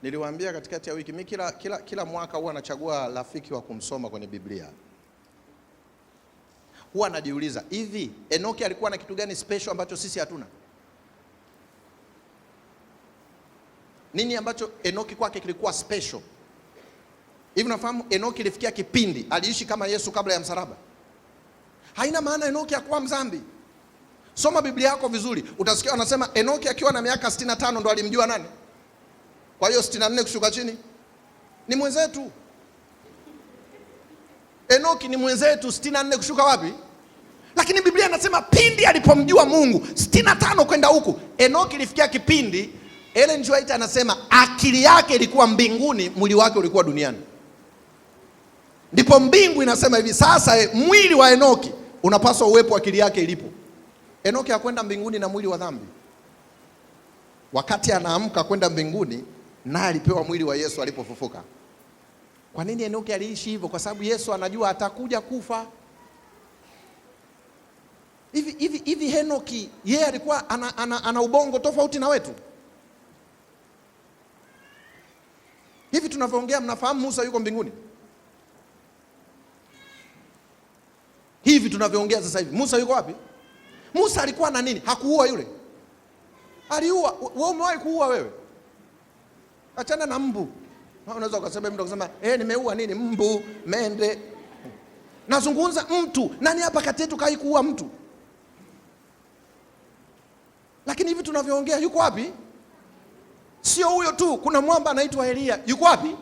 Niliwaambia katikati ya wiki, mimi kila mwaka huwa nachagua rafiki wa kumsoma kwenye Biblia. Huwa najiuliza, hivi Enoki alikuwa na kitu gani special ambacho sisi hatuna? Nini ambacho Enoki kwake kilikuwa special? Hivi unafahamu Enoki ilifikia kipindi aliishi kama Yesu kabla ya msalaba? Haina maana Enoki hakuwa mzambi. Soma Biblia yako vizuri, utasikia wanasema Enoki akiwa na miaka 65 ndo alimjua nani? Kwa hiyo 64 kushuka chini ni mwenzetu. Enoki ni mwenzetu 64 kushuka wapi? Lakini Biblia inasema pindi alipomjua Mungu 65 kwenda huku, Enoki ilifikia kipindi, Ellen G. White anasema akili yake ilikuwa mbinguni, mwili wake ulikuwa duniani. Ndipo mbingu inasema hivi sasa, mwili wa Enoki unapaswa uwepo akili yake ilipo. Enoki hakwenda mbinguni na mwili wa dhambi. Wakati anaamka kwenda mbinguni, naye alipewa mwili wa Yesu alipofufuka. Kwa nini Enoki aliishi hivyo? Kwa sababu Yesu anajua atakuja kufa. Hivi hivi hivi Henoki yeye alikuwa ana ubongo tofauti na wetu? Hivi tunavyoongea, mnafahamu Musa yuko mbinguni? Hivi tunavyoongea sasa hivi Musa yuko wapi? Musa alikuwa na nini? Hakuua yule? Aliua. Wewe umewahi kuua wewe? Achana na mbu. Unaweza ukasema mtu akasema, nimeua nini? Mbu, mende. Nazungumza mtu. Nani hapa kati yetu kai kuua mtu? Lakini hivi tunavyoongea yuko wapi? Sio huyo tu, kuna mwamba anaitwa Elia. Yuko wapi?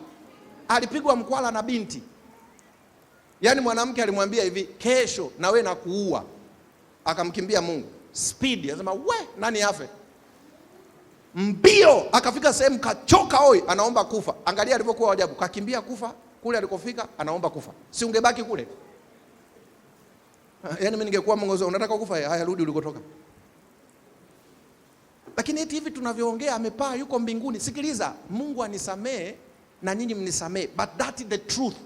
Alipigwa mkwala na binti. Yaani mwanamke alimwambia hivi, kesho na wewe nakuua. Akamkimbia Mungu. Speed, anasema we, nani afe? Mbio, akafika sehemu kachoka oi, anaomba kufa. Angalia alivyokuwa ajabu, kakimbia kufa, kule alikofika anaomba kufa. Si ungebaki kule? Yaani mimi ningekuwa Mungu, unataka kufa? Haya, rudi ulikotoka. Lakini eti hivi tunavyoongea amepaa yuko mbinguni. Sikiliza, Mungu anisamee na nyinyi mnisamee, but that is the truth.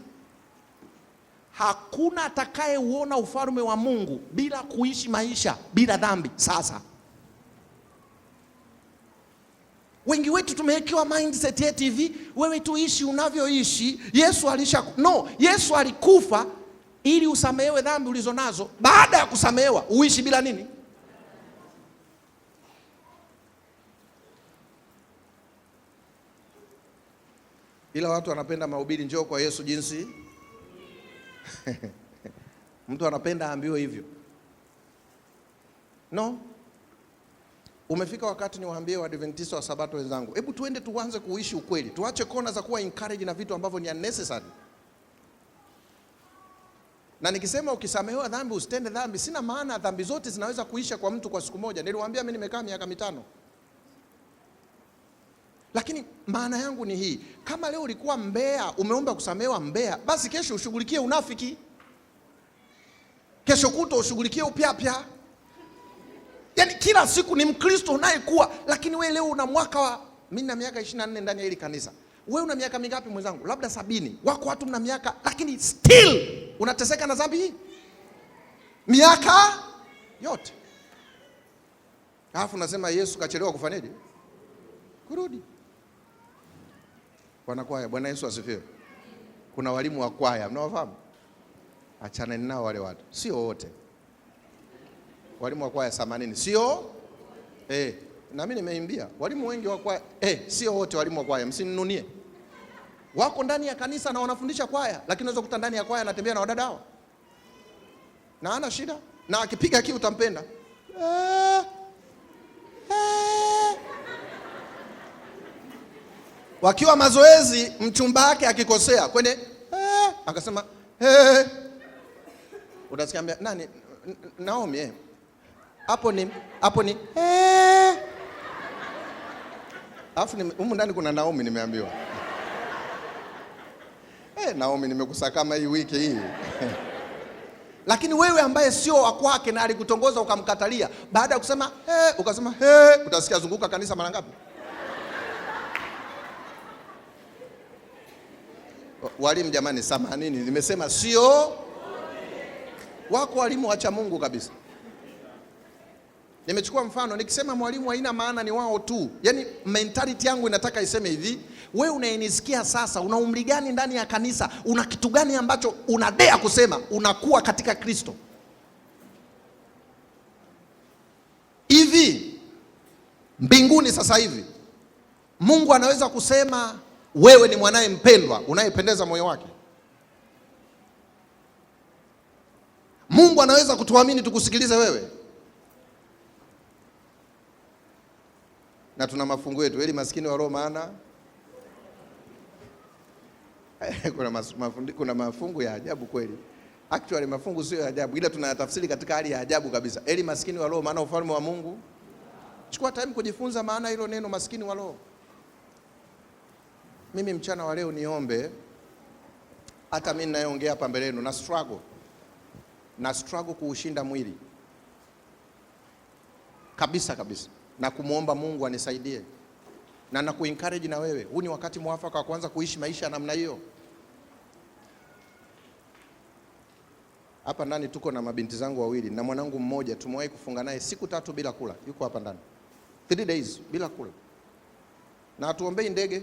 Hakuna atakayeuona ufalme wa Mungu bila kuishi maisha bila dhambi. Sasa wengi wetu tumewekewa mindset yetu hivi, wewe tuishi unavyoishi. Yesu alisha no, Yesu alikufa ili usamehewe dhambi ulizonazo. Baada ya kusamehewa uishi bila nini? Ila watu wanapenda mahubiri, njoo kwa Yesu jinsi mtu anapenda aambiwe hivyo. No, umefika wakati niwaambie Waadventista wa Sabato wenzangu, hebu tuende tuanze kuishi ukweli, tuache kona za kuwa encourage na vitu ambavyo ni unnecessary. Na nikisema ukisamehewa dhambi usitende dhambi, sina maana dhambi zote zinaweza kuisha kwa mtu kwa siku moja. Niliwaambia mimi nimekaa miaka 5. Lakini maana yangu ni hii, kama leo ulikuwa mbea, umeomba kusamehewa mbea, basi kesho ushughulikie unafiki, kesho kutwa ushughulikie upyapya. Yaani kila siku ni Mkristo unayekuwa, lakini wewe leo una mwaka wa, mimi na miaka 24 ndani ya hili kanisa. Wewe una miaka mingapi mwenzangu? Labda 70. Wako watu mna miaka, lakini still unateseka na dhambi hii miaka yote. Alafu nasema Yesu kachelewa kufanyaje? Kurudi. Wanakwaya, Bwana Yesu asifiwe. Kuna walimu wa kwaya, mnawafahamu? Achaneni nao wale watu. Sio wote. Walimu wa kwaya 80, sio? Na mimi nimeimbia. Walimu wengi wa kwaya, sio wote walimu wa kwaya, msininunie. Wako ndani ya kanisa na wanafundisha kwaya, lakini unaweza kukuta ndani ya kwaya anatembea na wadada hao. Na hana shida, na akipiga kiu utampenda. Wakiwa mazoezi, mchumba wake akikosea kwenye akasema Utasikia ambia nani? Naomi Hapo ni hapo ni Alafu humu ndani kuna Naomi nimeambiwa. Naomi nimekusakama hii wiki hii. Lakini wewe ambaye sio wa kwake na alikutongoza ukamkatalia, baada ya kusema ukasema utasikia zunguka kanisa mara ngapi? Walimu jamani, samanini, nimesema sio wako walimu wacha Mungu kabisa. Nimechukua mfano, nikisema mwalimu haina maana ni wao tu. Yaani mentality yangu inataka iseme hivi, wewe unayenisikia sasa, una umri gani ndani ya kanisa? Una kitu gani ambacho unadea kusema unakuwa katika Kristo? Hivi mbinguni sasa hivi Mungu anaweza kusema wewe ni mwanaye mpendwa unayependeza moyo wake? Mungu anaweza kutuamini tukusikilize wewe? Na tuna mafungu yetu, eli maskini wa roho maana kuna mafungu ya ajabu kweli. Actually mafungu sio ya ajabu, ila tunayatafsiri katika hali ya ajabu kabisa. Eli maskini wa roho maana ufalme wa Mungu. Chukua time kujifunza maana hilo neno maskini wa roho. Mimi mchana wa leo niombe, hata mimi ninayeongea hapa mbele yenu na struggle. Na struggle kuushinda mwili kabisa kabisa, na kumuomba Mungu anisaidie, na nakuencourage na wewe, huu ni wakati mwafaka wa kuanza kuishi maisha ya namna hiyo. Hapa ndani tuko na mabinti zangu wawili na mwanangu mmoja, tumewahi kufunga naye siku 3 bila kula. Yuko hapa ndani 3 days bila kula, na hatuombei ndege,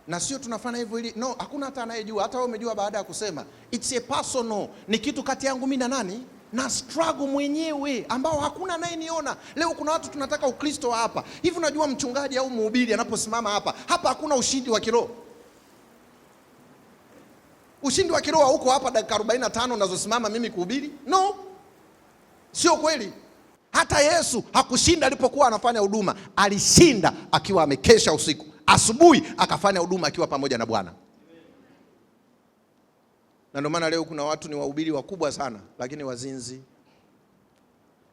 na sio tunafanya hivyo ili no, hakuna hata anayejua. Hata wewe umejua baada ya kusema. It's a personal, ni kitu kati yangu mimi na nani na struggle mwenyewe ambao hakuna anayeniona. Leo kuna watu tunataka Ukristo hapa hivi. Unajua mchungaji au mhubiri anaposimama hapa, hapa hakuna ushindi wa kiroho. Ushindi wa kiroho huko hapa dakika 45 nazosimama mimi kuhubiri? No, sio kweli. Hata Yesu hakushinda alipokuwa anafanya huduma, alishinda akiwa amekesha usiku. Asubuhi akafanya huduma akiwa pamoja na Bwana. Na ndio maana leo kuna watu ni wahubiri wakubwa sana lakini wazinzi.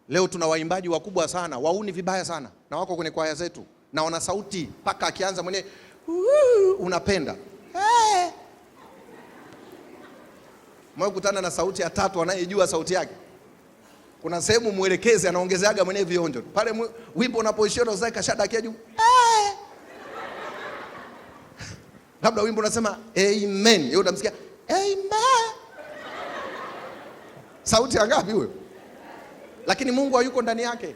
Leo tuna waimbaji wakubwa sana, wauni vibaya sana, na wako kwenye kwaya zetu na wana sauti mpaka akianza mwenyewe unapenda. Hey! Mwe kutana na sauti ya tatu anayejua sauti yake. Kuna sehemu mwelekezi anaongezeaga mwenyewe vionjo. Pale wimbo unapoishia unaweza kashadakia juu. Hey! Labda wimbo unasema amen. Yeye utamsikia amen. Sauti ya ngapi huyo? Lakini Mungu hayuko ndani yake.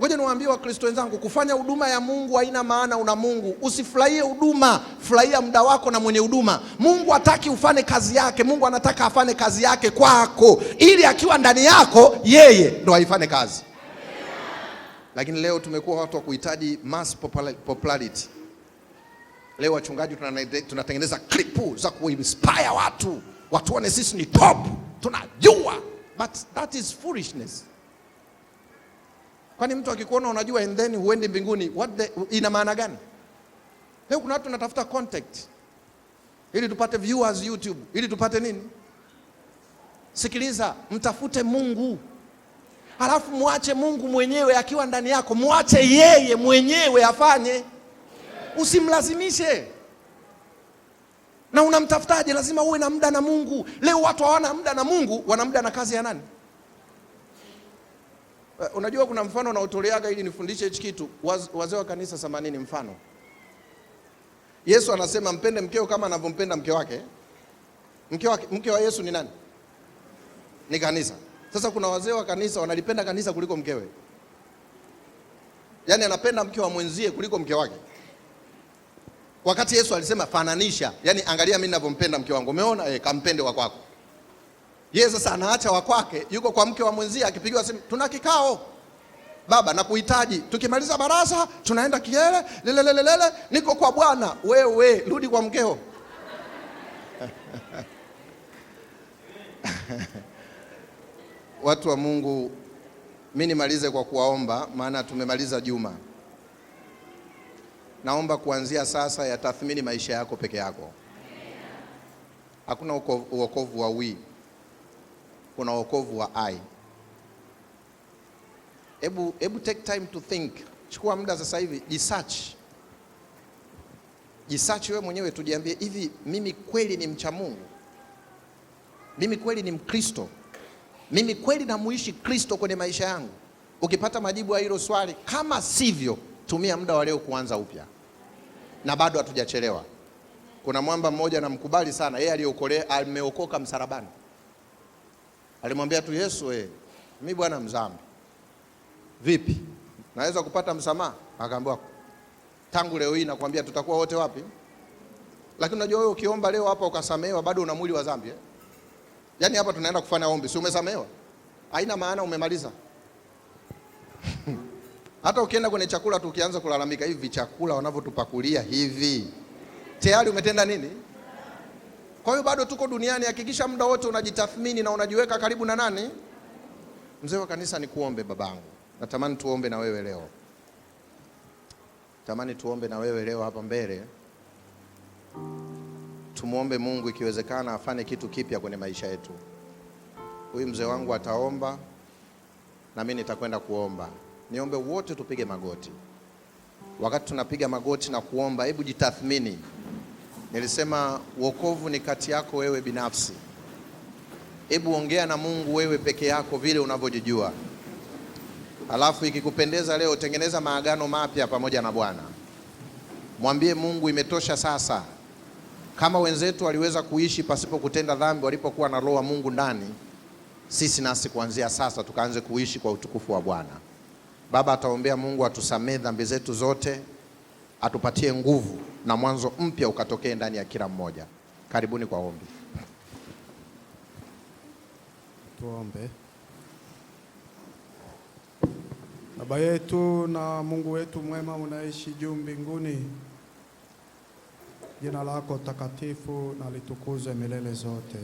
Ngoja niwaambie Wakristo wenzangu, kufanya huduma ya Mungu haina maana una Mungu. Usifurahie huduma, furahia muda wako na mwenye huduma. Mungu hataki ufanye kazi yake, Mungu anataka afanye kazi yake kwako, ili akiwa ndani yako yeye ndo aifanye kazi. Lakini leo tumekuwa watu wa kuhitaji mass popularity. Leo wachungaji tunatengeneza klipu za kuinspire watu, watu waone sisi ni top, tunajua. But that is foolishness. Kwani mtu akikuona unajua and then huendi mbinguni, ina maana gani? Leo kuna watu tunatafuta contact ili tupate viewers YouTube, ili tupate nini? Sikiliza, mtafute Mungu. Halafu muache Mungu mwenyewe akiwa ndani yako, muache yeye mwenyewe afanye. Usimlazimishe. Na unamtafutaje? Lazima uwe na muda na Mungu. Leo watu hawana muda na Mungu, wana muda na kazi ya nani? Unajua kuna mfano naotoleaga ili nifundishe hichi kitu. Wazee wa kanisa 80 mfano. Yesu anasema mpende mkeo kama anavyompenda mke wake. Mke wa Yesu ni nani? Ni kanisa. Sasa kuna wazee wa kanisa wanalipenda kanisa kuliko mkewe. Yaani anapenda mke wa mwenzie kuliko mke wake. Wakati Yesu alisema fananisha, yaani angalia mimi ninavyompenda mke wangu. Umeona? Kampende wa kwako. Yeye sasa anaacha wa kwake, yuko kwa mke wa mwenzie, akipigiwa simu, tuna kikao. Baba nakuhitaji. Tukimaliza baraza tunaenda kiele, lelelelele, niko kwa Bwana. Wewe rudi kwa mkeo. Watu wa Mungu, mimi nimalize kwa kuwaomba, maana tumemaliza juma. Naomba kuanzia sasa ya tathmini maisha yako peke yako. Hakuna uokovu wa we, kuna wokovu wa I. Hebu take time to think. Chukua muda sasa hivi, jisearch. Jisearch wewe mwenyewe, tujiambie hivi, mimi kweli ni mcha Mungu? Mimi kweli ni Mkristo? Mimi kweli namuishi Kristo kwenye maisha yangu? Ukipata majibu ya hilo swali, kama sivyo, tumia muda wa leo kuanza upya. Na bado hatujachelewa. Kuna mwamba mmoja namkubali sana, yeye ameokoka msalabani. Alimwambia tu Yesu, mimi bwana mzambi. Vipi? Naweza kupata msamaha? Akaambiwa, tangu leo hii nakwambia tutakuwa wote wapi? Lakini unajua wewe ukiomba leo hapa ukasamehewa bado una mwili wa dhambi, eh? Yaani hapa tunaenda kufanya ombi, si umesamehewa? Haina maana umemaliza. Hata ukienda kwenye chakula tu ukianza kulalamika hivi chakula wanavyotupakulia hivi, tayari umetenda nini? Kwa hiyo bado tuko duniani, hakikisha muda wote unajitathmini na unajiweka karibu na nani? Mzee wa kanisa, nikuombe babangu. Natamani tuombe na wewe leo. Tamani tuombe na wewe leo hapa mbele. Tumuombe Mungu ikiwezekana afanye kitu kipya kwenye maisha yetu. Huyu mzee wangu ataomba na mimi nitakwenda kuomba. Niombe wote tupige magoti. Wakati tunapiga magoti na kuomba, hebu jitathmini. Nilisema wokovu ni kati yako wewe binafsi. Hebu ongea na Mungu wewe peke yako vile unavyojijua. Alafu ikikupendeza leo tengeneza maagano mapya pamoja na Bwana. Mwambie Mungu imetosha sasa. Kama wenzetu waliweza kuishi pasipo kutenda dhambi walipokuwa na Roho wa Mungu ndani, sisi nasi kuanzia sasa tukaanze kuishi kwa utukufu wa Bwana. Baba ataombea Mungu atusamee dhambi zetu zote, atupatie nguvu na mwanzo mpya ukatokee ndani ya kila mmoja. Karibuni kwa ombi. Tuombe. Baba yetu na Mungu wetu mwema, unaishi juu mbinguni, jina lako takatifu na litukuzwe milele zote.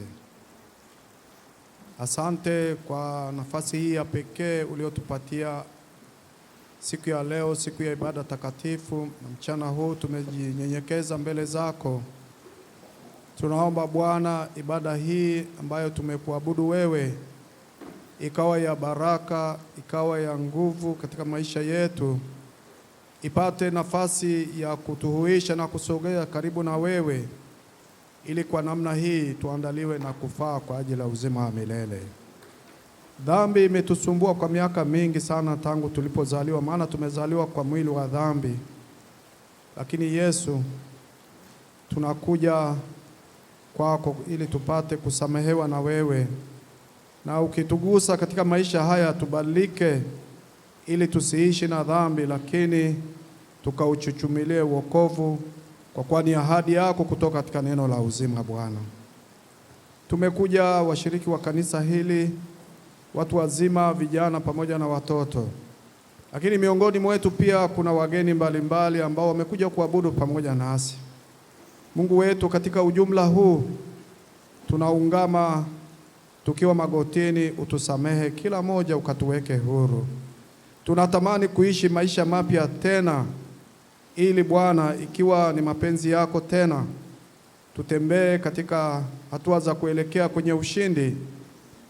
Asante kwa nafasi hii ya pekee uliotupatia siku ya leo, siku ya ibada takatifu, na mchana huu tumejinyenyekeza mbele zako. Tunaomba Bwana, ibada hii ambayo tumekuabudu wewe ikawa ya baraka, ikawa ya nguvu katika maisha yetu, ipate nafasi ya kutuhuisha na kusogea karibu na wewe, ili kwa namna hii tuandaliwe na kufaa kwa ajili ya uzima wa milele. Dhambi imetusumbua kwa miaka mingi sana tangu tulipozaliwa, maana tumezaliwa kwa mwili wa dhambi. Lakini Yesu, tunakuja kwako ili tupate kusamehewa na wewe, na ukitugusa katika maisha haya tubadilike, ili tusiishi na dhambi, lakini tukauchuchumilie wokovu, kwa kuwa ni ahadi yako kutoka katika neno la uzima. Bwana, tumekuja washiriki wa kanisa hili, watu wazima, vijana pamoja na watoto, lakini miongoni mwetu pia kuna wageni mbalimbali ambao wamekuja kuabudu pamoja nasi. Mungu wetu, katika ujumla huu tunaungama tukiwa magotini, utusamehe kila moja, ukatuweke huru. Tunatamani kuishi maisha mapya tena, ili Bwana, ikiwa ni mapenzi yako tena, tutembee katika hatua za kuelekea kwenye ushindi,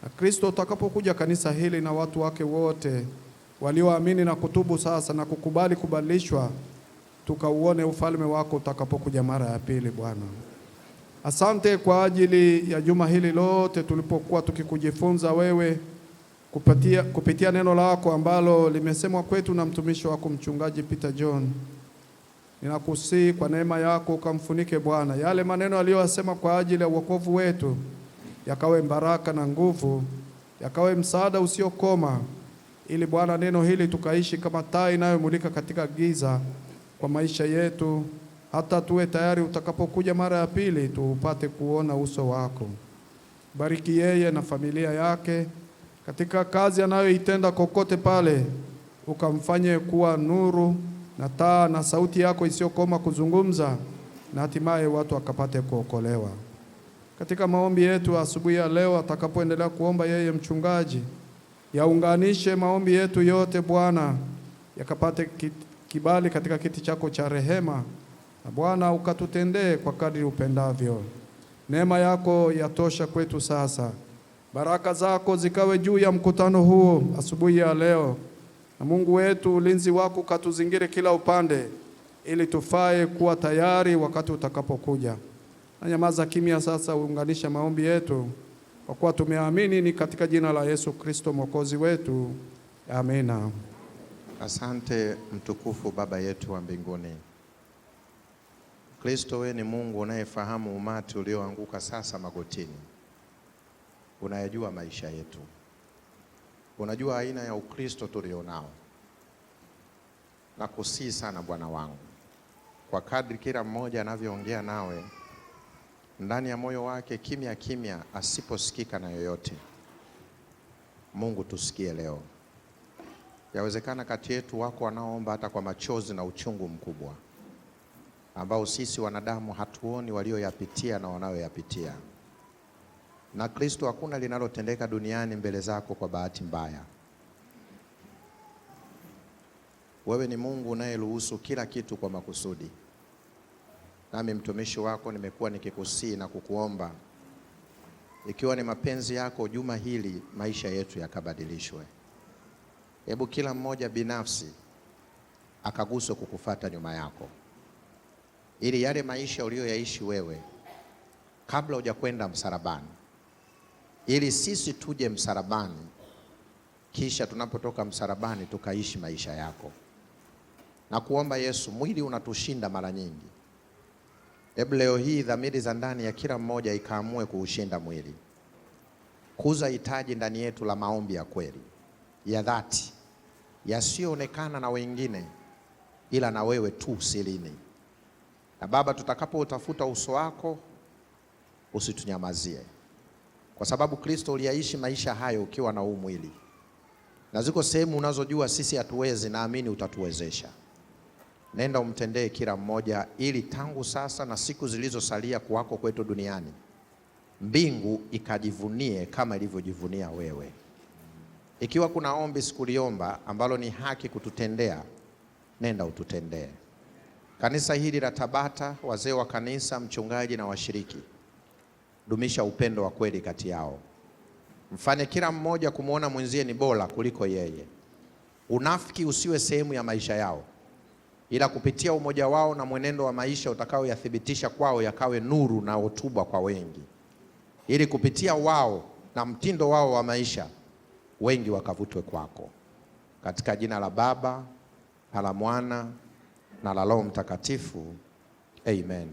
na Kristo utakapokuja kanisa hili na watu wake wote walioamini na kutubu sasa na kukubali kubadilishwa, tukauone ufalme wako utakapokuja mara ya pili. Bwana, asante kwa ajili ya juma hili lote tulipokuwa tukikujifunza wewe kupitia neno lako ambalo limesemwa kwetu na mtumishi wako Mchungaji Peter John. Ninakusihi kwa neema yako ukamfunike Bwana, yale maneno aliyosema kwa ajili ya wokovu wetu yakawe baraka na nguvu, yakawe msaada usiokoma, ili Bwana neno hili tukaishi kama taa inayomulika katika giza kwa maisha yetu, hata tuwe tayari utakapokuja mara ya pili tuupate kuona uso wako. Bariki yeye na familia yake katika kazi anayoitenda kokote pale, ukamfanye kuwa nuru na taa na sauti yako isiyokoma kuzungumza, na hatimaye watu wakapate kuokolewa. Katika maombi yetu asubuhi ya leo, atakapoendelea kuomba yeye mchungaji, yaunganishe maombi yetu yote Bwana, yakapate kibali katika kiti chako cha rehema, na Bwana ukatutendee kwa kadri upendavyo. Neema yako yatosha kwetu sasa. Baraka zako zikawe juu ya mkutano huu asubuhi ya leo, na Mungu wetu, ulinzi wako ukatuzingire kila upande, ili tufae kuwa tayari wakati utakapokuja. Na nyamaza kimya sasa, uunganisha maombi yetu, kwa kuwa tumeamini ni katika jina la Yesu Kristo Mwokozi wetu. Amina. Asante mtukufu Baba yetu wa mbinguni. Kristo, wewe ni Mungu unayefahamu umati ulioanguka sasa magotini. Unayajua maisha yetu. Unajua aina ya Ukristo tulionao. Nakusihi sana Bwana wangu, kwa kadri kila mmoja anavyoongea nawe ndani ya moyo wake kimya kimya, asiposikika na yoyote, Mungu tusikie leo. Yawezekana kati yetu wako wanaoomba hata kwa machozi na uchungu mkubwa, ambao sisi wanadamu hatuoni walioyapitia na wanayoyapitia. Na Kristo, hakuna linalotendeka duniani mbele zako kwa bahati mbaya. Wewe ni Mungu unayeruhusu kila kitu kwa makusudi. Nami mtumishi wako nimekuwa nikikusihi na kukuomba, ikiwa ni mapenzi yako, juma hili maisha yetu yakabadilishwe. Hebu kila mmoja binafsi akaguswe kukufuata nyuma yako, ili yale maisha uliyoyaishi wewe kabla hujakwenda msalabani, ili sisi tuje msalabani, kisha tunapotoka msalabani tukaishi maisha yako. Na kuomba Yesu, mwili unatushinda mara nyingi, Hebu leo hii dhamiri za ndani ya kila mmoja ikaamue kuushinda mwili, kuza hitaji ndani yetu la maombi ya kweli ya dhati, yasiyoonekana na wengine, ila na wewe tu sirini. Na Baba, tutakapoutafuta uso wako usitunyamazie, kwa sababu Kristo uliyaishi maisha hayo ukiwa na huu mwili, na ziko sehemu unazojua sisi hatuwezi, naamini utatuwezesha. Nenda umtendee kila mmoja, ili tangu sasa na siku zilizosalia kuwako kwetu duniani, mbingu ikajivunie kama ilivyojivunia wewe. Ikiwa kuna ombi sikuliomba ambalo ni haki kututendea, nenda ututendee. Kanisa hili la Tabata, wazee wa kanisa, mchungaji na washiriki, dumisha upendo wa kweli kati yao. Mfanye kila mmoja kumwona mwenzie ni bora kuliko yeye. Unafiki usiwe sehemu ya maisha yao, ila kupitia umoja wao na mwenendo wa maisha utakaoyathibitisha kwao yakawe nuru na hotuba kwa wengi, ili kupitia wao na mtindo wao wa maisha wengi wakavutwe kwako. Katika jina la Baba na la Mwana na la Roho Mtakatifu, amen.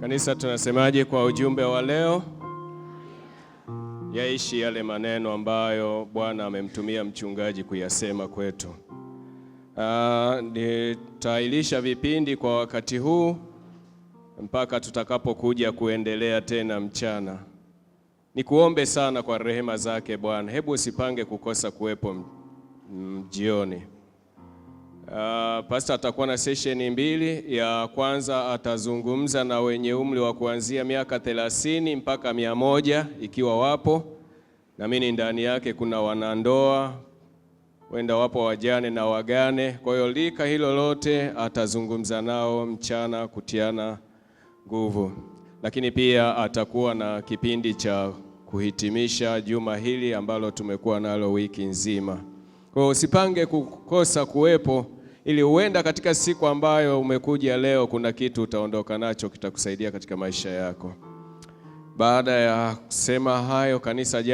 Kanisa, tunasemaje kwa ujumbe wa leo? Yaishi yale maneno ambayo Bwana amemtumia mchungaji kuyasema kwetu. Nitailisha vipindi kwa wakati huu mpaka tutakapokuja kuendelea tena mchana. Nikuombe sana kwa rehema zake Bwana, hebu usipange kukosa kuwepo jioni. Pastor atakuwa na sesheni mbili. Ya kwanza atazungumza na wenye umri wa kuanzia miaka 30 mpaka 100 ikiwa wapo. Naamini ndani yake kuna wanandoa, wenda wapo wajane na wagane. Kwa hiyo lika hilo lote atazungumza nao mchana kutiana nguvu. Lakini pia atakuwa na kipindi cha kuhitimisha juma hili ambalo tumekuwa nalo wiki nzima. Kwa hiyo usipange kukosa kuwepo, ili huenda katika siku ambayo umekuja leo kuna kitu utaondoka nacho kitakusaidia katika maisha yako. Baada ya kusema hayo, kanisa jana